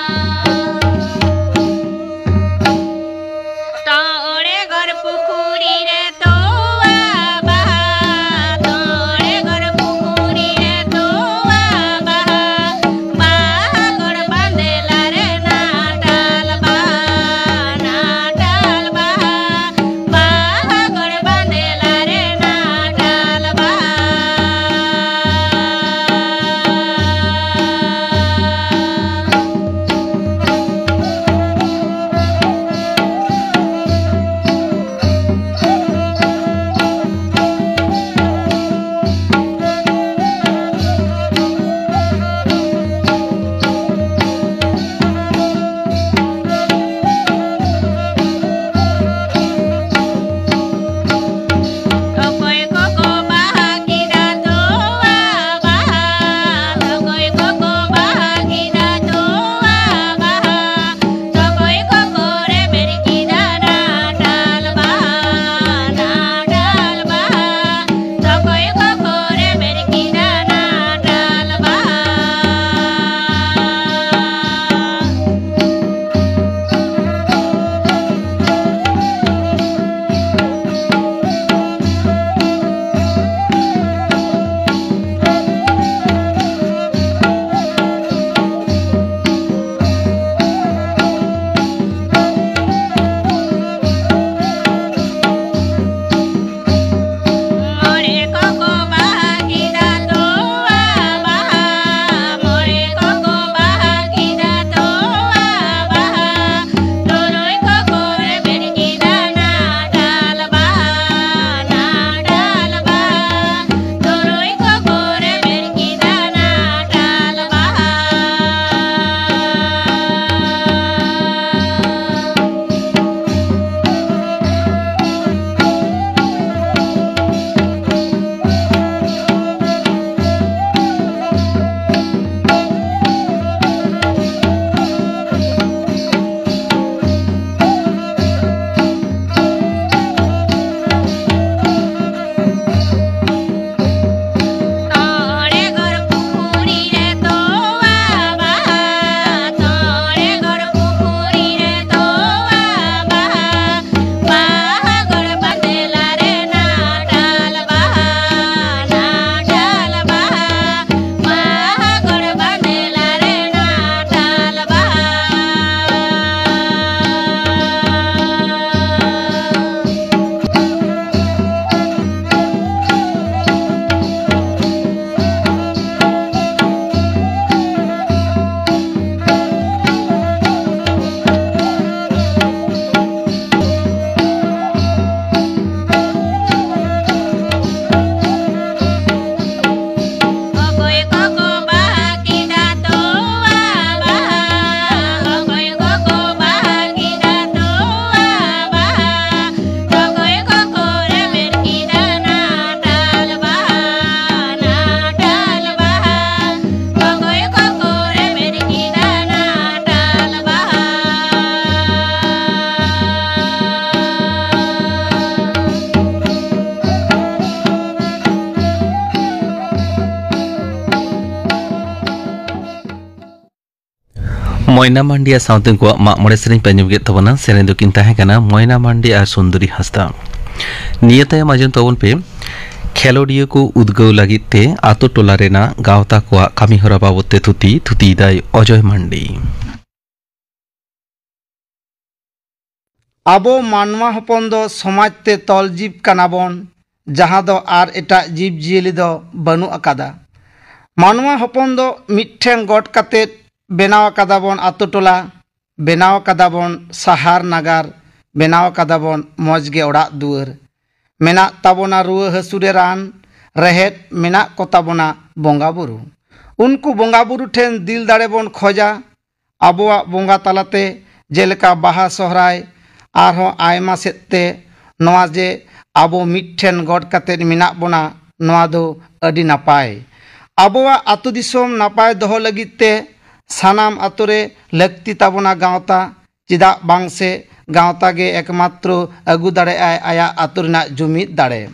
ᱛᱚᱲᱮ ᱜᱚᱨ ᱯᱩᱠᱷᱩᱨᱤ ᱨᱮ ᱛᱚᱣᱟ ᱢᱚᱭᱱᱟ ᱢᱟᱱᱰᱤ ᱟᱨ ᱥᱟᱶᱛᱮ ᱩᱱᱠᱩᱣᱟᱜ ᱢᱟᱜ ᱢᱚᱬᱮ ᱥᱮᱨᱮᱧ ᱯᱮ ᱟᱸᱡᱚᱢ ᱠᱮᱫ ᱛᱟᱵᱚᱱᱟ᱾ ᱥᱮᱨᱮᱧ ᱫᱚᱠᱤᱱ ᱛᱟᱦᱮᱸ ᱠᱟᱱᱟ ᱢᱚᱭᱱᱟ ᱢᱟᱱᱰᱤ ᱟᱨ ᱥᱩᱱᱫᱚᱨᱤ ᱦᱟᱸᱥᱫᱟ᱾ ᱱᱤᱭᱟᱹ ᱛᱟᱭᱚᱢ ᱟᱸᱡᱚᱢ ᱛᱟᱵᱚᱱ ᱯᱮ ᱠᱷᱮᱞᱳᱰᱤᱭᱟᱹ ᱠᱚ ᱩᱫᱽᱜᱟᱹᱣ ᱞᱟᱹᱜᱤᱫ ᱛᱮ ᱟᱛᱳ ᱴᱚᱞᱟ ᱨᱮᱱᱟᱜ ᱜᱟᱶᱛᱟ ᱠᱚᱣᱟᱜ ᱠᱟᱹᱢᱤ ᱦᱚᱨᱟ ᱵᱟᱵᱚᱫ ᱛᱮ ᱛᱷᱩᱛᱤ, ᱛᱷᱩᱛᱤᱭᱮᱫᱟᱭ ᱚᱡᱚᱭ ᱢᱟᱱᱰᱤ᱾ ᱟᱵᱚ ᱢᱟᱱᱣᱟ ᱦᱚᱯᱚᱱ ᱫᱚ ᱥᱚᱢᱟᱡᱽ ᱛᱮ ᱛᱚᱞ ᱡᱤᱵ ᱠᱟᱱᱟ ᱵᱚᱱ, ᱡᱟᱦᱟᱸ ᱫᱚ ᱟᱨ ᱮᱴᱟᱜ ᱡᱤᱵᱽ ᱡᱤᱭᱟᱹᱞᱤ ᱫᱚ ᱵᱟᱹᱱᱩᱜ ᱟᱠᱟᱫᱟ᱾ ᱢᱟᱱᱣᱟ ᱦᱚᱯᱚᱱ ᱫᱚ ᱢᱤᱫᱴᱷᱮᱱ ᱜᱚᱴ ᱠᱟᱛᱮᱫ ᱵᱮᱱᱟᱣ ᱟᱠᱟᱫᱟ ᱵᱚᱱ ᱟᱛᱳ ᱴᱚᱞᱟ, ᱵᱮᱱᱟᱣ ᱟᱠᱟᱫᱟ ᱵᱚᱱ ᱥᱟᱦᱟᱨ ᱱᱟᱜᱟᱨ, ᱵᱮᱱᱟᱣ ᱟᱠᱟᱫᱟ ᱵᱚᱱ ᱢᱚᱡᱽ ᱜᱮ ᱚᱲᱟᱜ ᱫᱩᱣᱟᱹᱨ᱾ ᱢᱮᱱᱟᱜ ᱛᱟᱵᱚᱱᱟ ᱨᱩᱣᱟᱹ ᱦᱟᱹᱥᱩ ᱨᱮ ᱨᱟᱱ ᱨᱮᱦᱮᱫ, ᱢᱮᱱᱟᱜ ᱠᱚ ᱛᱟᱵᱚᱱᱟ ᱵᱚᱸᱜᱟ ᱵᱩᱨᱩ᱾ ᱩᱱᱠᱩ ᱵᱚᱸᱜᱟ ᱵᱩᱨᱩ ᱴᱷᱮᱱ ᱫᱤᱞ ᱫᱟᱲᱮ ᱵᱚᱱ ᱠᱷᱚᱡᱟ, ᱟᱵᱚᱣᱟᱜ ᱵᱚᱸᱜᱟ ᱛᱟᱞᱟᱛᱮ, ᱡᱮᱞᱮᱠᱟ ᱵᱟᱦᱟ, ᱥᱚᱦᱨᱟᱭ, ᱟᱨᱦᱚᱸ ᱟᱭᱢᱟ ᱥᱮᱫ ᱛᱮ᱾ ᱱᱚᱣᱟ ᱡᱮ ᱟᱵᱚ ᱢᱤᱫ ᱴᱷᱮᱱ ᱜᱚᱴ ᱠᱟᱛᱮᱫ ᱢᱮᱱᱟᱜ ᱵᱚᱱᱟ, ᱱᱚᱣᱟ ᱫᱚ ᱟᱹᱰᱤ ᱱᱟᱯᱟᱭ᱾ ᱟᱵᱚᱣᱟᱜ ᱟᱹᱛᱩ ᱫᱤᱥᱚᱢ ᱱᱟᱯᱟᱭ ᱫᱚᱦᱚ ᱞᱟᱹᱜᱤᱫ ᱛᱮ ᱥᱟᱱᱟᱢ ᱟᱛᱳ ᱨᱮ ᱞᱟᱹᱠᱛᱤ ᱛᱟᱵᱚᱱᱟ ᱜᱟᱶᱛᱟ᱾ ᱪᱮᱫᱟᱜ ᱵᱟᱝ ᱥᱮ ᱜᱟᱶᱛᱟ ᱜᱮ ᱮᱠᱢᱟᱛᱨᱚ ᱟᱹᱜᱩ ᱫᱟᱲᱮᱭᱟᱜᱼᱟᱭ ᱟᱭᱟᱜ ᱟᱹᱛᱩ ᱨᱮᱱᱟᱜ ᱡᱩᱢᱤᱫ ᱫᱟᱲᱮ,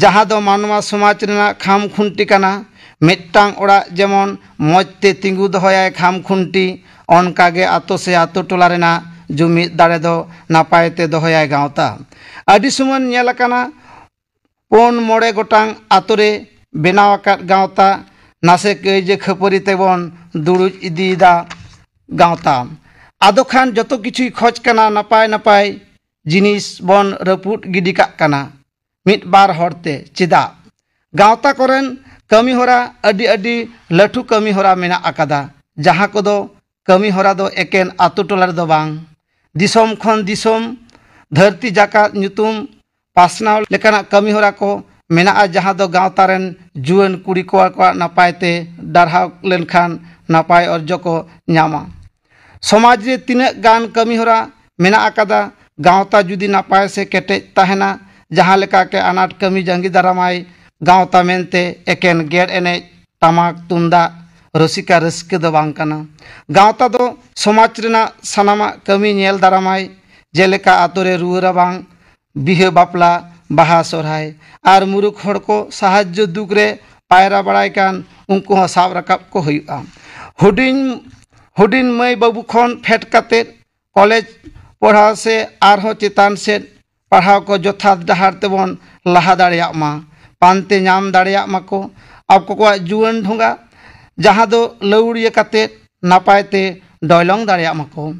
ᱡᱟᱦᱟᱸ ᱫᱚ ᱢᱟᱱᱣᱟ ᱥᱚᱢᱟᱡᱽ ᱨᱮᱱᱟᱜ ᱠᱷᱟᱢ ᱠᱷᱩᱱᱴᱤ ᱠᱟᱱᱟ᱾ ᱢᱤᱫᱴᱟᱝ ᱚᱲᱟᱜ ᱡᱮᱢᱚᱱ ᱢᱚᱡᱽ ᱛᱮ ᱛᱤᱸᱜᱩ ᱫᱚᱦᱚᱭᱟᱭ ᱠᱷᱟᱢ ᱠᱷᱩᱱᱴᱤ, ᱚᱱᱠᱟ ᱜᱮ ᱟᱛᱳ ᱥᱮ ᱟᱛᱳ ᱴᱚᱞᱟ ᱨᱮᱱᱟᱜ ᱡᱩᱢᱤᱫ ᱫᱟᱲᱮ ᱫᱚ ᱱᱟᱯᱟᱭ ᱛᱮ ᱫᱚᱦᱚᱭᱟᱭ ᱜᱟᱶᱛᱟ᱾ ᱟᱹᱰᱤ ᱥᱚᱢᱚᱭ ᱧᱮᱞ ᱟᱠᱟᱱᱟ, ᱯᱩᱱ ᱢᱚᱬᱮ ᱜᱚᱴᱟᱝ ᱟᱛᱳ ᱨᱮ ᱵᱮᱱᱟᱣ ᱟᱠᱟᱫ ᱜᱟᱶᱛᱟ, ᱱᱟᱥᱮ ᱠᱟᱹᱭᱡᱟᱹ ᱠᱷᱟᱹᱯᱟᱹᱨᱤ ᱛᱮᱵᱚᱱ ᱫᱩᱲᱩᱵ ᱤᱫᱤᱭᱮᱫᱟ ᱜᱟᱶᱛᱟ᱾ ᱟᱫᱚ ᱠᱷᱟᱱ ᱡᱚᱛᱚ ᱠᱤᱪᱷᱩᱭ ᱠᱷᱚᱡᱽ ᱠᱟᱱᱟ, ᱱᱟᱯᱟᱭ ᱱᱟᱯᱟᱭ ᱡᱤᱱᱤᱥ ᱵᱚᱱ ᱨᱟᱹᱯᱩᱫ ᱜᱤᱰᱤ ᱠᱟᱜ ᱠᱟᱱᱟ ᱢᱤᱫ ᱵᱟᱨ ᱦᱚᱲᱛᱮ᱾ ᱪᱮᱫᱟᱜ? ᱜᱟᱶᱛᱟ ᱠᱚᱨᱮᱱ ᱠᱟᱹᱢᱤ ᱦᱚᱨᱟ ᱟᱹᱰᱤ ᱟᱹᱰᱤ ᱞᱟᱹᱴᱩ ᱠᱟᱹᱢᱤ ᱦᱚᱨᱟ ᱢᱮᱱᱟᱜ ᱟᱠᱟᱫᱟ, ᱡᱟᱦᱟᱸ ᱠᱚᱫᱚ ᱠᱟᱹᱢᱤ ᱦᱚᱨᱟ ᱫᱚ ᱮᱠᱮᱱ ᱟᱛᱳ ᱴᱚᱞᱟ ᱨᱮᱫᱚ ᱵᱟᱝ, ᱫᱤᱥᱚᱢ ᱠᱷᱚᱱ ᱫᱤᱥᱚᱢ, ᱫᱷᱟᱹᱨᱛᱤ ᱡᱟᱠᱟᱛ ᱧᱩᱛᱩᱢ ᱯᱟᱥᱱᱟᱣ ᱞᱮᱠᱟᱱᱟᱜ ᱠᱟᱹᱢᱤ ᱦᱚᱨᱟ ᱠᱚ ᱢᱮᱱᱟᱜᱼᱟ, ᱡᱟᱦᱟᱸ ᱫᱚ ᱜᱟᱶᱛᱟ ᱨᱮᱱ ᱡᱩᱣᱟᱹᱱ ᱠᱩᱲᱤ ᱠᱚᱲᱟ ᱠᱚᱣᱟᱜ ᱱᱟᱯᱟᱭ ᱛᱮ ᱰᱟᱨᱦᱟᱣ ᱞᱮᱱᱠᱷᱟᱱ ᱱᱟᱯᱟᱭ ᱚᱨᱡᱚ ᱠᱚ ᱧᱟᱢᱟ᱾ ᱥᱚᱢᱟᱡᱽ ᱨᱮ ᱛᱤᱱᱟᱹᱜ ᱜᱟᱱ ᱠᱟᱹᱢᱤ ᱦᱚᱨᱟ ᱢᱮᱱᱟᱜ ᱟᱠᱟᱫᱟ, ᱜᱟᱶᱛᱟ ᱡᱩᱫᱤ ᱱᱟᱯᱟᱭ ᱥᱮ ᱠᱮᱴᱮᱡ ᱛᱟᱦᱮᱱᱟ, ᱡᱟᱦᱟᱸ ᱞᱮᱠᱟ ᱠᱮ ᱟᱱᱟᱴ ᱠᱟᱹᱢᱤ ᱡᱟᱸᱜᱤ ᱫᱟᱨᱟᱢᱟᱭ ᱜᱟᱶᱛᱟ ᱢᱮᱱᱛᱮ ᱮᱠᱮᱱ ᱜᱮᱨ ᱮᱱᱮᱡ, ᱴᱟᱢᱟᱠ ᱛᱩᱢᱫᱟᱜ, ᱨᱩᱥᱤᱠᱟ ᱨᱟᱹᱥᱠᱟᱹ ᱫᱚ ᱵᱟᱝ ᱠᱟᱱᱟ᱾ ᱜᱟᱶᱛᱟ ᱫᱚ ᱥᱚᱢᱟᱡᱽ ᱨᱮᱱᱟᱜ ᱥᱟᱱᱟᱢᱟᱜ ᱠᱟᱹᱢᱤ ᱧᱮᱞ ᱫᱟᱨᱟᱢᱟᱭ, ᱡᱮᱞᱮᱠᱟ ᱟᱛᱳ ᱨᱮ ᱨᱩᱣᱟᱹ ᱨᱟᱵᱟᱝ, ᱵᱤᱦᱟᱹ ᱵᱟᱯᱞᱟ, ᱵᱟᱦᱟ ᱥᱚᱨᱦᱟᱭ, ᱟᱨ ᱢᱩᱨᱩᱠ ᱦᱚᱲ ᱠᱚ ᱥᱟᱦᱟᱡᱽᱡᱚ ᱫᱩᱠ ᱨᱮ ᱯᱟᱭᱨᱟ ᱵᱟᱲᱟᱭ ᱠᱟᱱ, ᱩᱱᱠᱩ ᱦᱚᱸ ᱥᱟᱵ ᱨᱟᱠᱟᱵ ᱠᱚ ᱦᱩᱭᱩᱜᱼᱟ᱾ ᱦᱩᱰᱤᱧ ᱦᱩᱰᱤᱧ ᱢᱟᱹᱭ ᱵᱟᱹᱵᱩ ᱠᱷᱚᱱ ᱯᱷᱮᱰ ᱠᱟᱛᱮ ᱠᱚᱞᱮᱡᱽ ᱯᱟᱲᱦᱟᱣ ᱥᱮ ᱟᱨᱦᱚᱸ ᱪᱮᱛᱟᱱ ᱥᱮᱫ ᱯᱟᱲᱦᱟᱣ ᱠᱚ ᱡᱚᱛᱷᱟᱛ ᱰᱟᱦᱟᱨ ᱛᱮᱵᱚᱱ ᱞᱟᱦᱟ ᱫᱟᱲᱮᱭᱟᱜ ᱢᱟ, ᱯᱟᱱᱛᱮ ᱧᱟᱢ ᱫᱟᱲᱮᱭᱟᱜ ᱢᱟᱠᱚ, ᱟᱠᱚ ᱠᱚᱣᱟᱜ ᱡᱩᱣᱟᱹᱱ ᱰᱷᱚᱸᱜᱟ ᱡᱟᱦᱟᱸ ᱫᱚ ᱞᱟᱹᱣᱲᱤᱭᱟᱹ ᱠᱟᱛᱮ ᱱᱟᱯᱟᱭ ᱛᱮ ᱰᱚᱭᱞᱚᱝ ᱫᱟᱲᱮᱭᱟᱜ ᱢᱟᱠᱚ᱾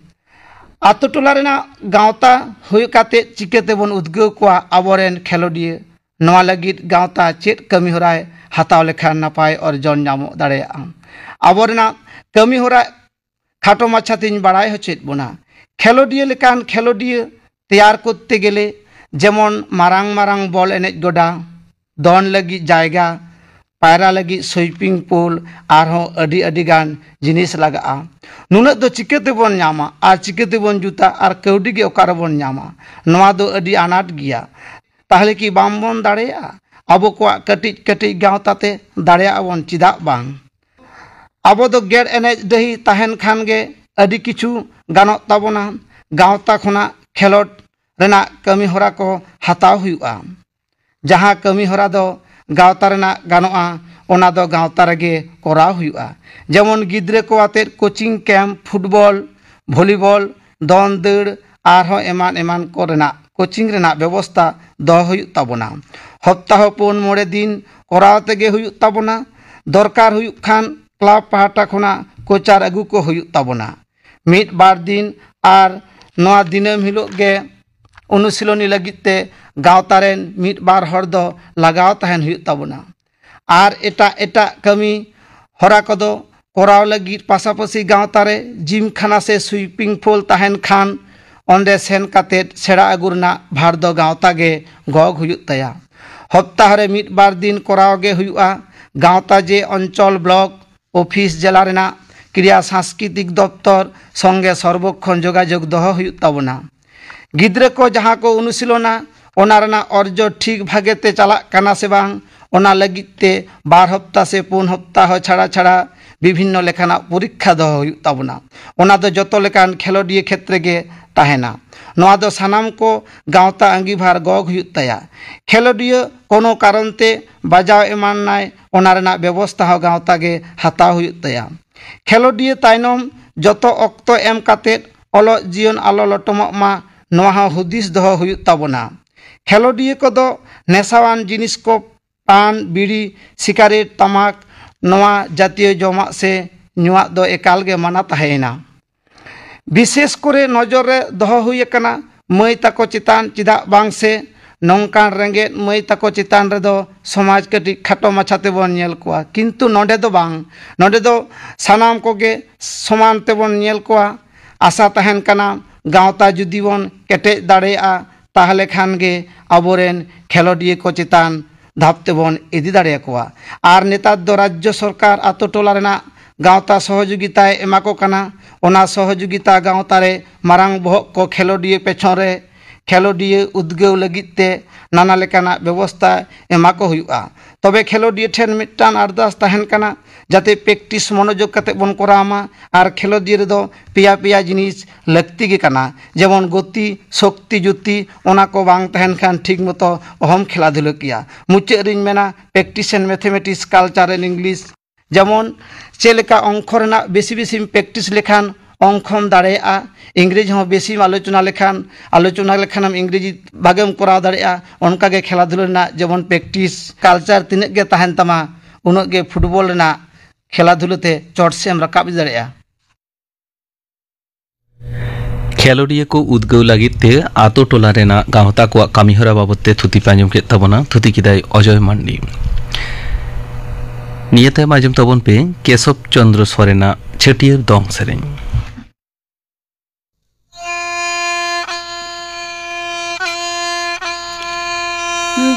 ᱟᱛᱳ ᱴᱚᱞᱟ ᱨᱮᱱᱟᱜ ᱜᱟᱶᱛᱟ ᱦᱩᱭ ᱠᱟᱛᱮ ᱪᱤᱠᱟᱹ ᱛᱮᱵᱚᱱ ᱩᱫᱽᱜᱟᱹᱣ ᱠᱚᱣᱟ ᱟᱵᱚᱨᱮᱱ ᱠᱷᱮᱞᱳᱰᱤᱭᱟᱹ? ᱱᱚᱣᱟ ᱞᱟᱹᱜᱤᱫ ᱜᱟᱶᱛᱟ ᱪᱮᱫ ᱠᱟᱹᱢᱤ ᱦᱚᱨᱟᱭ ᱦᱟᱛᱟᱣ ᱞᱮᱠᱷᱟᱱ ᱱᱟᱯᱟᱭ ᱚᱨᱡᱚᱱ ᱧᱟᱢᱚᱜ ᱫᱟᱲᱮᱭᱟᱜᱼᱟ? ᱟᱵᱚ ᱨᱮᱱᱟᱜ ᱠᱟᱹᱢᱤ ᱦᱚᱨᱟ ᱠᱷᱟᱴᱚ ᱢᱟᱪᱷᱟ ᱛᱤᱧ ᱵᱟᱲᱟᱭ ᱦᱚᱪᱚᱭᱮᱫ ᱵᱚᱱᱟ᱾ ᱠᱷᱮᱞᱳᱰᱤᱭᱟᱹ ᱞᱮᱠᱟᱱ ᱠᱷᱮᱞᱳᱰᱤᱭᱟᱹ ᱛᱮᱭᱟᱨ ᱠᱚᱨᱛᱮ ᱜᱮᱞᱮ ᱡᱮᱢᱚᱱ ᱢᱟᱨᱟᱝ ᱢᱟᱨᱟᱝ ᱵᱚᱞ ᱮᱱᱮᱡ ᱜᱚᱰᱟ, ᱫᱚᱱ ᱞᱟᱹᱜᱤᱫ ᱡᱟᱭᱜᱟ, ᱯᱟᱭᱨᱟ ᱞᱟᱹᱜᱤᱫ ᱥᱩᱭᱯᱤᱝ ᱯᱩᱞ, ᱟᱨᱦᱚᱸ ᱟᱹᱰᱤ ᱟᱹᱰᱤ ᱜᱟᱱ ᱡᱤᱱᱤᱥ ᱞᱟᱜᱟᱜᱼᱟ᱾ ᱱᱩᱱᱟᱹᱜ ᱫᱚ ᱪᱤᱠᱟᱹ ᱛᱮᱵᱚᱱ ᱧᱟᱢᱟ ᱟᱨ ᱪᱤᱠᱟᱹ ᱛᱮᱵᱚᱱ ᱡᱩᱛᱟ ᱟᱨ ᱠᱟᱹᱣᱰᱤ ᱜᱮ ᱚᱠᱟ ᱨᱮᱵᱚᱱ ᱧᱟᱢᱟ? ᱱᱚᱣᱟ ᱫᱚ ᱟᱹᱰᱤ ᱟᱱᱟᱴ ᱜᱮᱭᱟ᱾ ᱛᱟᱦᱚᱞᱮ ᱠᱤ ᱵᱟᱝ ᱵᱚᱱ ᱫᱟᱲᱮᱭᱟᱜᱼᱟ? ᱟᱵᱚ ᱠᱚᱣᱟᱜ ᱠᱟᱹᱴᱤᱡ ᱠᱟᱹᱴᱤᱡ ᱜᱟᱶᱛᱟ ᱛᱮ ᱫᱟᱲᱮᱭᱟᱜ ᱟᱵᱚᱱ, ᱪᱮᱫᱟᱜ ᱵᱟᱝ? ᱟᱵᱚ ᱫᱚ ᱜᱮᱲ ᱮᱱᱮᱡ ᱰᱟᱹᱦᱤ ᱛᱟᱦᱮᱱ ᱠᱷᱟᱱ ᱜᱮ ᱟᱹᱰᱤ ᱠᱤᱪᱷᱩ ᱜᱟᱱᱚᱜ ᱛᱟᱵᱚᱱᱟ᱾ ᱜᱟᱶᱛᱟ ᱠᱷᱚᱱᱟᱜ ᱠᱷᱮᱞᱳᱰ ᱨᱮᱱᱟᱜ ᱠᱟᱹᱢᱤ ᱦᱚᱨᱟ ᱠᱚ ᱦᱟᱛᱟᱣ ᱦᱩᱭᱩᱜᱼᱟ᱾ ᱡᱟᱦᱟᱸ ᱠᱟᱹᱢᱤ ᱦᱚᱨᱟ ᱫᱚ ᱜᱟᱶᱛᱟ ᱨᱮᱱᱟᱜ ᱜᱟᱱᱚᱜᱼᱟ, ᱚᱱᱟ ᱫᱚ ᱜᱟᱶᱛᱟ ᱨᱮᱜᱮ ᱠᱚᱨᱟᱣ ᱦᱩᱭᱩᱜᱼᱟ᱾ ᱡᱮᱢᱚᱱ ᱜᱤᱫᱽᱨᱟᱹ ᱠᱚ ᱟᱛᱮᱫ ᱠᱳᱪᱤᱝ ᱠᱮᱢᱯ, ᱯᱷᱩᱴᱵᱚᱞ, ᱵᱷᱚᱞᱤᱵᱚᱞ, ᱫᱚᱱ ᱫᱟᱹᱲ, ᱟᱨᱦᱚᱸ ᱮᱢᱟᱱ ᱮᱢᱟᱱ ᱠᱚ ᱨᱮᱱᱟᱜ ᱠᱳᱪᱤᱝ ᱨᱮᱱᱟᱜ ᱵᱮᱵᱚᱥᱛᱟ ᱫᱚᱦᱚ ᱦᱩᱭᱩᱜ ᱛᱟᱵᱚᱱᱟ᱾ ᱦᱚᱯᱛᱟᱦᱚ ᱯᱩᱱ ᱢᱚᱬᱮ ᱫᱤᱱ ᱠᱚᱨᱟᱣ ᱛᱮᱜᱮ ᱦᱩᱭᱩᱜ ᱛᱟᱵᱚᱱᱟ᱾ ᱫᱚᱨᱠᱟᱨ ᱦᱩᱭᱩᱜ ᱠᱷᱟᱱ ᱠᱞᱟᱵᱽ ᱯᱟᱦᱴᱟ ᱠᱷᱚᱱᱟᱜ ᱠᱳᱪᱟᱨ ᱟᱹᱜᱩ ᱠᱚ ᱦᱩᱭᱩᱜ ᱛᱟᱵᱚᱱᱟ ᱢᱤᱫ ᱵᱟᱨ ᱫᱤᱱ᱾ ᱟᱨ ᱱᱚᱣᱟ ᱫᱤᱱᱟᱹᱢ ᱦᱤᱞᱳᱜ ᱜᱮ ᱚᱱᱩᱥᱤᱞᱚᱱᱤ ᱞᱟᱹᱜᱤᱫ ᱛᱮ ᱜᱟᱶᱛᱟ ᱨᱮᱱ ᱢᱤᱫ ᱵᱟᱨ ᱦᱚᱲ ᱫᱚ ᱞᱟᱜᱟᱣ ᱛᱟᱦᱮᱱ ᱦᱩᱭᱩᱜ ᱛᱟᱵᱚᱱᱟ᱾ ᱟᱨ ᱮᱴᱟᱜ ᱮᱴᱟᱜ ᱠᱟᱹᱢᱤ ᱦᱚᱨᱟ ᱠᱚᱫᱚ ᱠᱚᱨᱟᱣ ᱞᱟᱹᱜᱤᱫ ᱯᱟᱥᱟᱯᱟᱹᱥᱤ ᱜᱟᱶᱛᱟ ᱨᱮ ᱡᱤᱢ ᱠᱷᱟᱱᱟ ᱥᱮ ᱥᱩᱭᱯᱤᱝ ᱯᱩᱞ ᱛᱟᱦᱮᱱ ᱠᱷᱟᱱ, ᱚᱸᱰᱮ ᱥᱮᱱ ᱠᱟᱛᱮ ᱥᱮᱬᱟ ᱟᱹᱜᱩ ᱨᱮᱱᱟᱜ ᱵᱷᱟᱨ ᱫᱚ ᱜᱟᱶᱛᱟ ᱜᱮ ᱜᱚᱜ ᱦᱩᱭᱩᱜ ᱛᱟᱭᱟ᱾ ᱦᱚᱯᱛᱟᱦᱚ ᱨᱮ ᱢᱤᱫ ᱵᱟᱨ ᱫᱤᱱ ᱠᱚᱨᱟᱣ ᱜᱮ ᱦᱩᱭᱩᱜᱼᱟ᱾ ᱜᱟᱶᱛᱟ ᱡᱮ ᱚᱧᱪᱚᱞ, ᱵᱞᱚᱠ ᱚᱯᱷᱤᱥ, ᱡᱮᱞᱟ ᱨᱮᱱᱟᱜ ᱠᱨᱤᱭᱟ ᱥᱟᱝᱥᱠᱨᱤᱛᱤᱠ ᱫᱚᱯᱛᱚᱨ ᱥᱚᱸᱜᱮ ᱥᱚᱨᱵᱚᱠᱷᱚᱱ ᱡᱳᱜᱟᱡᱳᱜᱽ ᱫᱚᱦᱚ ᱦᱩᱭᱩᱜ ᱛᱟᱵᱚᱱᱟ᱾ ᱜᱤᱫᱽᱨᱟᱹ ᱠᱚ ᱡᱟᱦᱟᱸ ᱠᱚ ᱚᱱᱩᱥᱤᱞᱚᱱᱟ, ᱚᱱᱟ ᱨᱮᱱᱟᱜ ᱚᱨᱡᱚ ᱴᱷᱤᱠ ᱵᱷᱟᱜᱮ ᱛᱮ ᱪᱟᱞᱟᱜ ᱠᱟᱱᱟ ᱥᱮ ᱵᱟᱝ, ᱚᱱᱟ ᱞᱟᱹᱜᱤᱫ ᱛᱮ ᱵᱟᱨ ᱦᱚᱯᱛᱟ ᱥᱮ ᱯᱩᱱ ᱦᱚᱯᱛᱟᱦᱚ ᱪᱷᱟᱲᱟ ᱪᱷᱟᱲᱟ ᱵᱤᱵᱷᱤᱱᱱᱚ ᱞᱮᱠᱟᱱᱟᱜ ᱯᱚᱨᱤᱠᱠᱷᱟ ᱫᱚᱦᱚ ᱦᱩᱭᱩᱜ ᱛᱟᱵᱚᱱᱟ᱾ ᱚᱱᱟ ᱫᱚ ᱡᱚᱛᱚ ᱞᱮᱠᱟᱱ ᱠᱷᱮᱞᱳᱰᱤᱭᱟᱹ ᱠᱷᱮᱛᱨᱮ ᱜᱮ ᱛᱟᱦᱮᱱᱟ᱾ ᱱᱚᱣᱟ ᱫᱚ ᱥᱟᱱᱟᱢ ᱠᱚ ᱜᱟᱶᱛᱟ ᱟᱺᱜᱤᱵᱷᱟᱨ ᱜᱚᱜ ᱦᱩᱭᱩᱜ ᱛᱟᱭᱟ᱾ ᱠᱷᱮᱞᱳᱰᱤᱭᱟᱹ ᱠᱳᱱᱳ ᱠᱟᱨᱚᱱ ᱛᱮ ᱵᱟᱡᱟᱣ ᱮᱢᱟᱱ ᱱᱟᱭ, ᱚᱱᱟ ᱨᱮᱱᱟᱜ ᱵᱮᱵᱚᱥᱛᱷᱟ ᱦᱚᱸ ᱜᱟᱶᱛᱟ ᱜᱮ ᱦᱟᱛᱟᱣ ᱦᱩᱭᱩᱜ ᱛᱟᱭᱟ᱾ ᱠᱷᱮᱞᱳᱰᱤᱭᱟᱹ ᱛᱟᱭᱱᱚᱢ ᱡᱚᱛᱚ ᱚᱠᱛᱚ ᱮᱢ ᱠᱟᱛᱮᱫ ᱚᱞᱚᱜ ᱡᱤᱭᱚᱱ ᱟᱞᱚ ᱞᱚᱴᱚᱢᱚᱜ ᱢᱟ, ᱱᱚᱣᱟ ᱦᱚᱸ ᱦᱩᱫᱤᱥ ᱫᱚᱦᱚ ᱦᱩᱭᱩᱜ ᱛᱟᱵᱚᱱᱟ᱾ ᱠᱷᱮᱞᱳᱰᱤᱭᱟᱹ ᱠᱚᱫᱚ ᱱᱮᱥᱟᱣᱟᱱ ᱡᱤᱱᱤᱥ ᱠᱚ, ᱯᱟᱱ, ᱵᱤᱲᱤ, ᱥᱤᱜᱟᱨᱮᱴ, ᱛᱟᱢᱟᱠ, ᱱᱚᱣᱟ ᱡᱟᱛᱤᱭᱚ ᱡᱚᱢᱟᱜ ᱥᱮ ᱧᱩᱣᱟᱜ ᱫᱚ ᱮᱠᱟᱞ ᱜᱮ ᱢᱟᱱᱟ ᱛᱟᱦᱮᱸᱭᱮᱱᱟ᱾ ᱵᱤᱥᱮᱥ ᱠᱚᱨᱮ ᱱᱚᱡᱚᱨ ᱨᱮ ᱫᱚᱦᱚ ᱦᱩᱭ ᱟᱠᱟᱱᱟ ᱢᱟᱹᱭ ᱛᱟᱠᱚ ᱪᱮᱛᱟᱱ, ᱪᱮᱫᱟᱜ ᱵᱟᱝ ᱥᱮ ᱱᱚᱝᱠᱟᱱ ᱨᱮᱸᱜᱮᱡ ᱢᱟᱹᱭ ᱛᱟᱠᱚ ᱪᱮᱛᱟᱱ ᱨᱮᱫᱚ ᱥᱚᱢᱟᱡᱽ ᱠᱟᱹᱴᱤᱡ ᱠᱷᱟᱴᱚ ᱢᱟᱪᱷᱟ ᱛᱮᱵᱚᱱ ᱧᱮᱞ ᱠᱚᱣᱟ, ᱠᱤᱱᱛᱩ ᱱᱚᱰᱮ ᱫᱚ ᱵᱟᱝ, ᱱᱚᱰᱮ ᱫᱚ ᱥᱟᱱᱟᱢ ᱠᱚᱜᱮ ᱥᱚᱢᱟᱱ ᱛᱮᱵᱚᱱ ᱧᱮᱞ ᱠᱚᱣᱟ᱾ ᱟᱥᱟ ᱛᱟᱦᱮᱱ ᱠᱟᱱᱟ ᱜᱟᱶᱛᱟ ᱡᱩᱫᱤ ᱵᱚᱱ ᱠᱮᱴᱮᱡ ᱫᱟᱲᱮᱭᱟᱜᱼᱟ, ᱛᱟᱦᱚᱞᱮ ᱠᱷᱟᱱ ᱜᱮ ᱟᱵᱚᱨᱮᱱ ᱠᱷᱮᱞᱳᱰᱤᱭᱟᱹ ᱠᱚ ᱪᱮᱛᱟᱱ ᱫᱷᱟᱯ ᱛᱮᱵᱚᱱ ᱤᱫᱤ ᱫᱟᱲᱮᱭᱟᱠᱚᱣᱟ᱾ ᱟᱨ ᱱᱮᱛᱟᱨ ᱫᱚ ᱨᱟᱡᱽᱡᱚ ᱥᱚᱨᱠᱟᱨ ᱟᱛᱳ ᱴᱚᱞᱟ ᱨᱮᱱᱟᱜ ᱜᱟᱶᱛᱟ ᱥᱚᱦᱚᱡᱳᱜᱤᱛᱟᱭ ᱮᱢᱟ ᱠᱚ ᱠᱟᱱᱟ᱾ ᱚᱱᱟ ᱥᱚᱦᱚᱡᱳᱜᱤᱛᱟ ᱜᱟᱶᱛᱟ ᱨᱮ ᱢᱟᱨᱟᱝ ᱵᱚᱦᱚᱜ ᱠᱚ ᱠᱷᱮᱞᱳᱰᱤᱭᱟᱹ ᱯᱮᱪᱷᱚᱱ ᱨᱮ, ᱠᱷᱮᱞᱳᱰᱤᱭᱟᱹ ᱩᱫᱽᱜᱟᱹᱣ ᱞᱟᱹᱜᱤᱫ ᱛᱮ ᱱᱟᱱᱟ ᱞᱮᱠᱟᱱᱟᱜ ᱵᱮᱵᱚᱥᱛᱷᱟ ᱮᱢᱟ ᱠᱚ ᱦᱩᱭᱩᱜᱼᱟ᱾ ᱛᱚᱵᱮ ᱠᱷᱮᱞᱳᱰᱤᱭᱟᱹ ᱴᱷᱮᱱ ᱢᱤᱫᱴᱟᱝ ᱟᱨᱫᱟᱥ ᱛᱟᱦᱮᱱ ᱠᱟᱱᱟ, ᱡᱟᱛᱮ ᱯᱨᱮᱠᱴᱤᱥ ᱢᱚᱱᱳᱡᱳᱜᱽ ᱠᱟᱛᱮ ᱵᱚᱱ ᱠᱚᱨᱟᱣ ᱢᱟ ᱟᱨ ᱠᱷᱮᱞᱳᱰᱤᱭᱟᱹ ᱨᱮᱫᱚ ᱯᱮᱭᱟ ᱯᱮᱭᱟ ᱡᱤᱱᱤᱥ ᱞᱟᱹᱠᱛᱤ ᱜᱮ ᱠᱟᱱᱟ, ᱡᱮᱢᱚᱱ ᱜᱚᱛᱤ, ᱥᱚᱠᱛᱤ, ᱡᱩᱛᱤ, ᱚᱱᱟ ᱠᱚ ᱵᱟᱝ ᱛᱟᱦᱮᱱ ᱠᱷᱟᱱ ᱴᱷᱤᱠ ᱢᱚᱛᱚ ᱚᱦᱚᱢ ᱠᱷᱮᱞᱟ ᱫᱷᱩᱞᱟᱹ ᱠᱮᱭᱟ᱾ ᱢᱩᱪᱟᱹᱫ ᱨᱤᱧ ᱢᱮᱱᱟ, practice and mathematics, culture and English, ᱡᱮᱢᱚᱱ ᱪᱮᱫ ᱞᱮᱠᱟ ᱚᱝᱠᱚ ᱨᱮᱱᱟᱜ ᱵᱮᱥᱤ ᱵᱮᱥᱤᱢ ᱯᱨᱮᱠᱴᱤᱥ ᱞᱮᱠᱷᱟᱱ ᱚᱝᱠᱚᱢ ᱫᱟᱲᱮᱭᱟᱜᱼᱟ, ᱤᱝᱨᱮᱡᱤ ᱦᱚᱸ ᱵᱮᱥᱤᱢ ᱟᱞᱳᱪᱚᱱᱟ ᱞᱮᱠᱷᱟᱱ, ᱟᱞᱳᱪᱚᱱᱟ ᱞᱮᱠᱷᱟᱱᱮᱢ ᱤᱝᱨᱮᱡᱤ ᱵᱷᱟᱜᱮᱢ ᱠᱚᱨᱟᱣ ᱫᱟᱲᱮᱭᱟᱜᱼᱟ᱾ ᱚᱱᱠᱟᱜᱮ ᱠᱷᱮᱞᱟ ᱫᱷᱩᱞᱟᱹ ᱨᱮᱱᱟᱜ ᱡᱮᱢᱚᱱ ᱯᱨᱮᱠᱴᱤᱥ ᱠᱟᱞᱪᱟᱨ ᱛᱤᱱᱟᱹᱜ ᱜᱮ ᱛᱟᱦᱮᱱ ᱛᱟᱢᱟ, ᱩᱱᱟᱹᱜ ᱜᱮ ᱯᱷᱩᱴᱵᱚᱞ ᱨᱮᱱᱟᱜ ᱠᱷᱮᱞᱟ ᱫᱷᱩᱞᱟᱹ ᱛᱮ ᱪᱚᱴ ᱥᱮᱫ ᱮᱢ ᱨᱟᱠᱟᱵ ᱤᱫᱤ ᱫᱟᱲᱮᱭᱟᱜᱼᱟ᱾ ᱠᱷᱮᱞᱳᱰᱤᱭᱟᱹ ᱠᱚ ᱩᱫᱽᱜᱟᱹᱣ ᱞᱟᱹᱜᱤᱫ ᱛᱮ ᱟᱛᱳ ᱴᱚᱞᱟ ᱨᱮᱱᱟᱜ ᱜᱟᱶᱛᱟ ᱠᱚᱣᱟᱜ ᱠᱟᱹᱢᱤᱦᱚᱨᱟ ᱵᱟᱵᱚᱫ ᱛᱮ ᱛᱷᱩᱛᱤ ᱯᱮ ᱟᱸᱡᱚᱢ ᱠᱮᱫ ᱛᱟᱵᱚᱱᱟ᱾ ᱛᱷᱩᱛᱤ ᱠᱮᱫᱟᱭ ᱚᱡᱚᱭ ᱢᱟᱱᱰᱤ᱾ ᱱᱤᱭᱟᱹ ᱛᱟᱭᱚᱢ ᱟᱸᱡᱚᱢ ᱛᱟᱵᱚᱱ ᱯᱮ ᱠᱮᱥᱚᱵ ᱪᱚᱸᱫᱽᱨᱚ ᱥᱚᱨᱮᱱᱟᱜ ᱪᱷᱟᱹᱴᱭᱟᱹᱨ ᱫᱚᱝ ᱥᱮᱨᱮᱧ᱾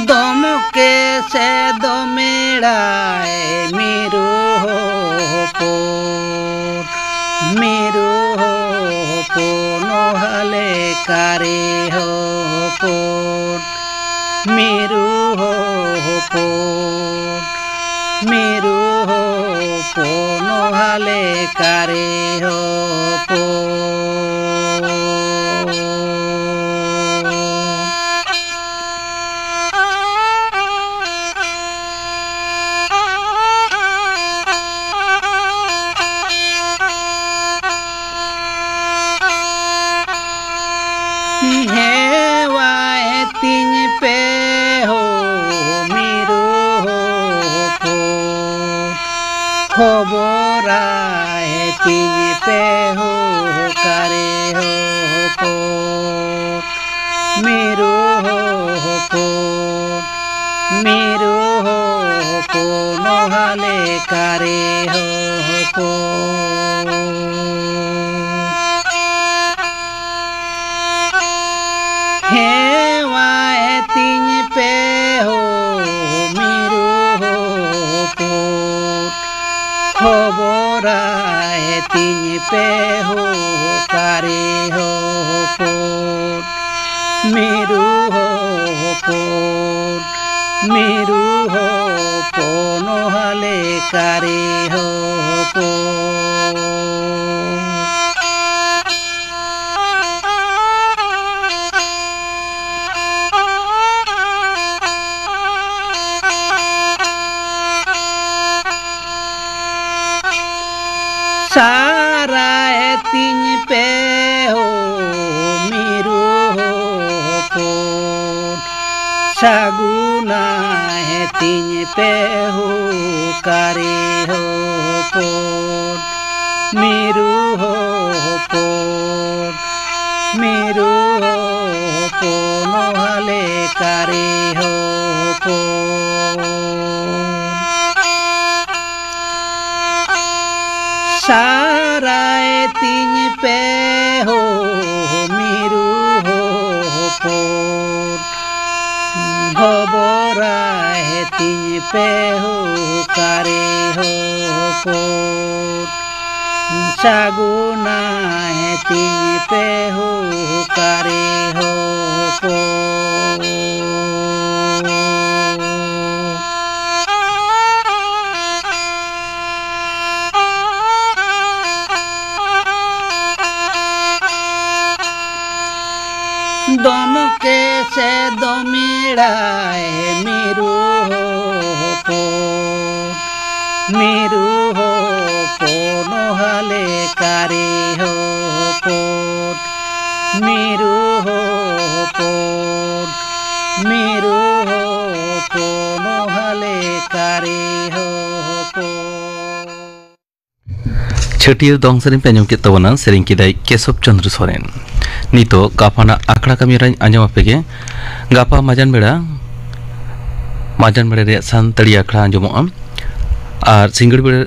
ᱫᱚᱢᱠᱮ ᱥᱮ ᱫᱚᱢᱮᱲᱟᱭ ᱢᱤᱨᱩ ᱦᱚᱯᱚᱱ, ᱢᱤᱨᱩ ᱦᱚᱯᱚᱱ, ᱦᱟᱞᱮ ᱠᱟᱨᱮ ᱦᱚᱯᱚᱱ, ᱢᱤᱨᱩ ᱦᱚᱯᱚᱱ, ᱢᱤᱨᱩ ᱦᱚᱯᱚᱱ, ᱦᱟᱞᱮ ᱠᱟᱨᱮ ᱦᱚᱯᱚᱱ᱾ ᱠᱷᱚᱵᱚᱨᱟᱭ ᱛᱤᱧ ᱯᱮ ᱦᱳ ᱠᱟᱨᱮ ᱦᱚᱯᱚᱱ, ᱢᱤᱨᱩ ᱦᱚᱯᱚᱱ, ᱢᱤᱨᱩ ᱦᱚᱯᱚᱱ, ᱦᱟᱞᱮ ᱠᱟᱨᱮ ᱦᱚᱯᱚᱱ᱾ ᱦᱮᱣᱟᱭ ᱛᱤᱧ ᱯᱮ ᱦᱳ ᱢᱤᱨᱩ ᱦᱚᱯᱚᱱ, ᱠᱷᱚᱵᱚᱨᱟᱭ ᱛᱤᱧ ᱯᱮ ᱦᱳ ᱠᱟᱨᱮ ᱦᱚᱯᱚᱱ, ᱢᱤᱨᱩ ᱦᱚᱯᱚᱱ, ᱢᱤᱨᱩ ᱦᱚᱯᱚᱱ, ᱦᱟᱞᱮ ᱠᱟᱨᱮ ᱦᱚᱯᱚᱱ᱾ ᱥᱟᱨᱟᱭ ᱛᱤᱧ ᱯᱮ ᱦᱳ ᱢᱤᱨᱩ ᱦᱚᱯᱚᱱ, ᱥᱟᱹᱜᱩᱱᱟᱭ ᱛᱤᱧ ᱯᱮ ᱦᱳ ᱠᱟᱨᱮ ᱦᱚᱯᱚᱱ, ᱢᱤᱨᱩ ᱦᱚᱯᱚᱱ, ᱢᱤᱨᱩ ᱦᱚᱯᱚᱱ, ᱦᱟᱞᱮ ᱠᱟᱨᱮ ᱦᱚᱯᱚᱱ᱾ ᱥᱟᱨᱟᱭ ᱛᱤᱧ ᱯᱮ ᱦᱳ ᱢᱤᱨᱩ ᱦᱚᱯᱚᱱ, ᱦᱚᱵᱚᱨᱟᱭ ᱛᱤᱧ ᱯᱮ ᱦᱳ ᱠᱟᱨᱮ ᱦᱚᱯᱚᱱ, ᱥᱟᱹᱜᱩᱱᱟᱭ ᱛᱤᱧ ᱯᱮ ᱦᱳ ᱠᱟᱨᱮ ᱦᱚᱯᱚᱱ᱾ ᱫᱚᱢᱠᱮ ᱥᱮ ᱫᱚᱢᱤᱲᱟᱭ ᱢᱤᱨᱩ ᱦᱚᱯᱚᱱ, ᱢᱤᱨᱩ ᱦᱚᱯᱚᱱ, ᱦᱟᱞᱮ ᱠᱟᱨᱮ ᱦᱚᱯᱚᱱ, ᱢᱤᱨᱩ ᱦᱚᱯᱚᱱ, ᱢᱤᱨᱩ ᱦᱚᱯᱚᱱ, ᱦᱟᱞᱮ ᱠᱟᱨᱮ ᱦᱚᱯᱚᱱ᱾ ᱪᱷᱟᱹᱴᱭᱟᱹᱨ ᱫᱚᱝ ᱥᱮᱨᱮᱧ ᱯᱮ ᱟᱸᱡᱚᱢ ᱠᱮᱫ ᱛᱟᱵᱚᱱᱟ, ᱥᱮᱨᱮᱧ ᱠᱮᱫᱟᱭ ᱠᱮᱥᱚᱵ ᱪᱚᱸᱫᱽᱨᱚ ᱥᱚᱨᱮᱱ᱾ ᱱᱤᱛᱚᱜ ᱜᱟᱯᱟᱱᱟᱜ ᱟᱠᱷᱲᱟ ᱠᱟᱹᱢᱤ ᱦᱚᱨᱟᱧ ᱟᱸᱡᱚᱢ ᱟᱯᱮ ᱜᱮ᱾ ᱜᱟᱯᱟ ᱢᱟᱡᱟᱱ ᱵᱮᱲᱟ, ᱢᱟᱡᱟᱱ ᱵᱮᱲᱟ ᱨᱮᱭᱟᱜ ᱥᱟᱱᱛᱟᱲᱤ ᱟᱠᱷᱲᱟ ᱟᱸᱡᱚᱢᱚᱜᱼᱟ᱾ ᱟᱨ ᱥᱤᱸᱜᱟᱹᱲ ᱵᱮᱲᱟ,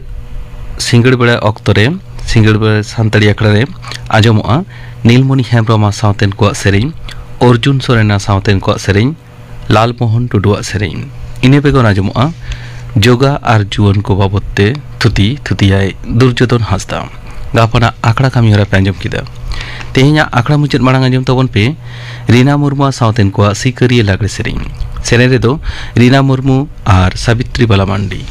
ᱥᱤᱸᱜᱟᱹᱲ ᱵᱮᱲᱟ ᱚᱠᱛᱚ ᱨᱮ, ᱥᱤᱸᱜᱟᱹᱲ ᱵᱮᱲᱟ ᱥᱟᱱᱛᱟᱲᱤ ᱟᱠᱷᱲᱟ ᱨᱮ ᱟᱸᱡᱚᱢᱚᱜᱼᱟ ᱱᱤᱞᱢᱚᱱᱤ ᱦᱮᱢᱵᱽᱨᱚᱢ ᱟᱨ ᱥᱟᱶᱛᱮᱱ ᱠᱚᱣᱟᱜ ᱥᱮᱨᱮᱧ, ᱚᱨᱡᱩᱱ ᱥᱚᱨᱮᱱ ᱟᱨ ᱥᱟᱶᱛᱮᱱ ᱠᱚᱣᱟᱜ ᱥᱮᱨᱮᱧ, ᱞᱟᱞᱢᱳᱦᱚᱱ ᱴᱩᱰᱩᱣᱟᱜ ᱥᱮᱨᱮᱧ᱾ ᱤᱱᱟᱹ ᱵᱮᱜᱚᱨ ᱟᱸᱡᱚᱢᱚᱜᱼᱟ ᱡᱳᱜᱟ ᱟᱨ ᱡᱩᱣᱟᱹᱱ ᱠᱚ ᱵᱟᱵᱚᱫ ᱛᱮ ᱛᱷᱩᱛᱤ, ᱛᱷᱩᱛᱤᱭᱟᱭ ᱫᱩᱨᱡᱳᱫᱷᱚᱱ ᱦᱟᱸᱥᱫᱟ᱾ ᱜᱟᱯᱟᱱᱟᱜ ᱟᱠᱷᱲᱟ ᱠᱟᱹᱢᱤ ᱦᱚᱨᱟ ᱯᱮ ᱟᱸᱡᱚᱢ ᱠᱮᱫᱟ᱾ ᱛᱮᱦᱮᱧᱟᱜ ᱟᱠᱷᱲᱟ ᱢᱩᱪᱟᱹᱫ ᱢᱟᱲᱟᱝ ᱟᱸᱡᱚᱢ ᱛᱟᱵᱚᱱ ᱯᱮ ᱨᱤᱱᱟ ᱢᱩᱨᱢᱩ ᱥᱟᱶᱛᱮᱱ ᱠᱚᱣᱟᱜ ᱥᱤᱠᱟᱹᱨᱤᱭᱟᱹ ᱞᱟᱜᱽᱲᱮ ᱥᱮᱨᱮᱧ᱾ ᱥᱮᱨᱮᱧ ᱨᱮᱫᱚ ᱨᱤᱱᱟ ᱢᱩᱨᱢᱩ ᱟᱨ ᱥᱟᱵᱤᱛᱨᱤ ᱵᱟᱞᱟ ᱢᱟᱱᱰᱤ᱾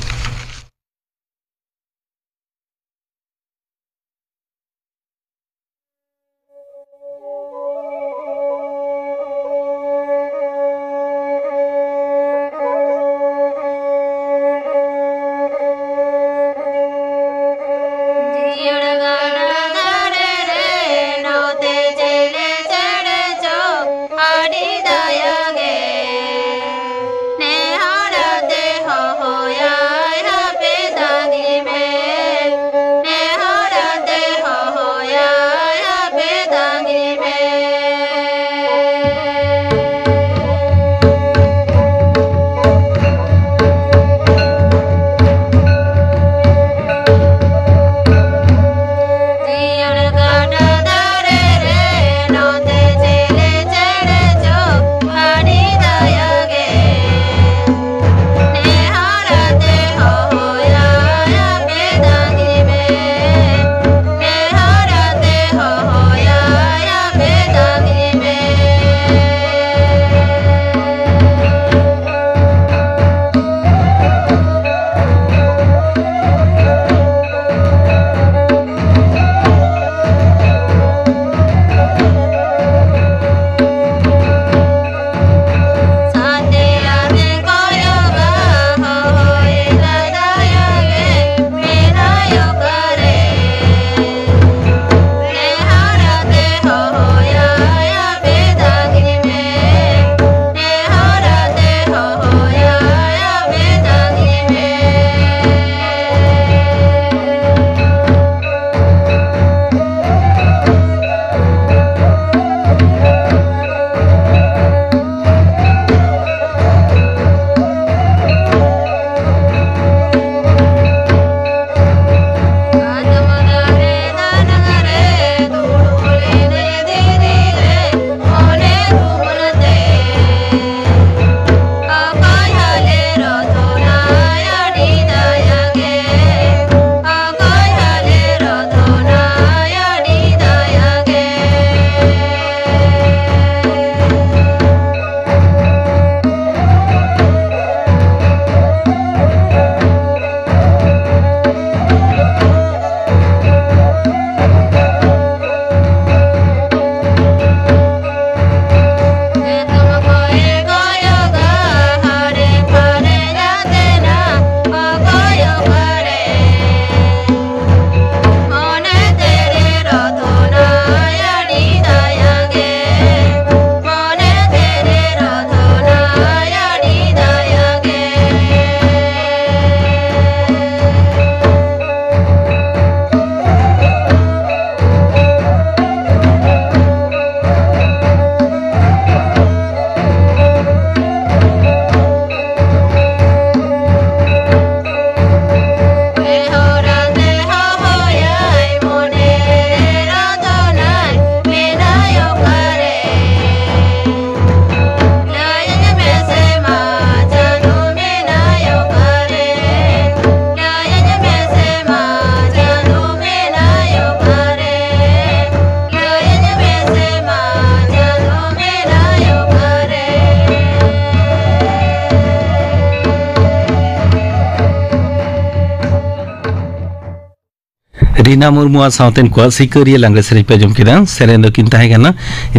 ᱨᱤᱱᱟ ᱢᱩᱨᱢᱩᱣᱟᱜ ᱥᱟᱶᱛᱮᱱ ᱠᱚᱣᱟᱜ ᱥᱤᱠᱟᱹᱨᱤᱭᱟᱹ ᱞᱟᱜᱽᱲᱮ ᱥᱮᱨᱮᱧ ᱯᱮ ᱟᱸᱡᱚᱢ ᱠᱮᱫᱟ᱾ ᱥᱮᱨᱮᱧ ᱫᱚᱠᱤᱱ ᱛᱟᱦᱮᱸ ᱠᱟᱱᱟ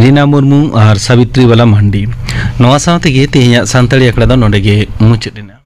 ᱨᱤᱱᱟ ᱢᱩᱨᱢᱩ ᱟᱨ ᱥᱟᱵᱤᱛᱨᱤ ᱵᱟᱞᱟ ᱢᱟᱱᱰᱤ᱾ ᱱᱚᱣᱟ ᱥᱟᱶ ᱛᱮᱜᱮ ᱛᱮᱦᱮᱧᱟᱜ ᱥᱟᱱᱛᱟᱲᱤ ᱟᱠᱷᱲᱟ ᱫᱚ ᱱᱚᱰᱮ ᱜᱮ ᱢᱩᱪᱟᱹᱫ ᱮᱱᱟ᱾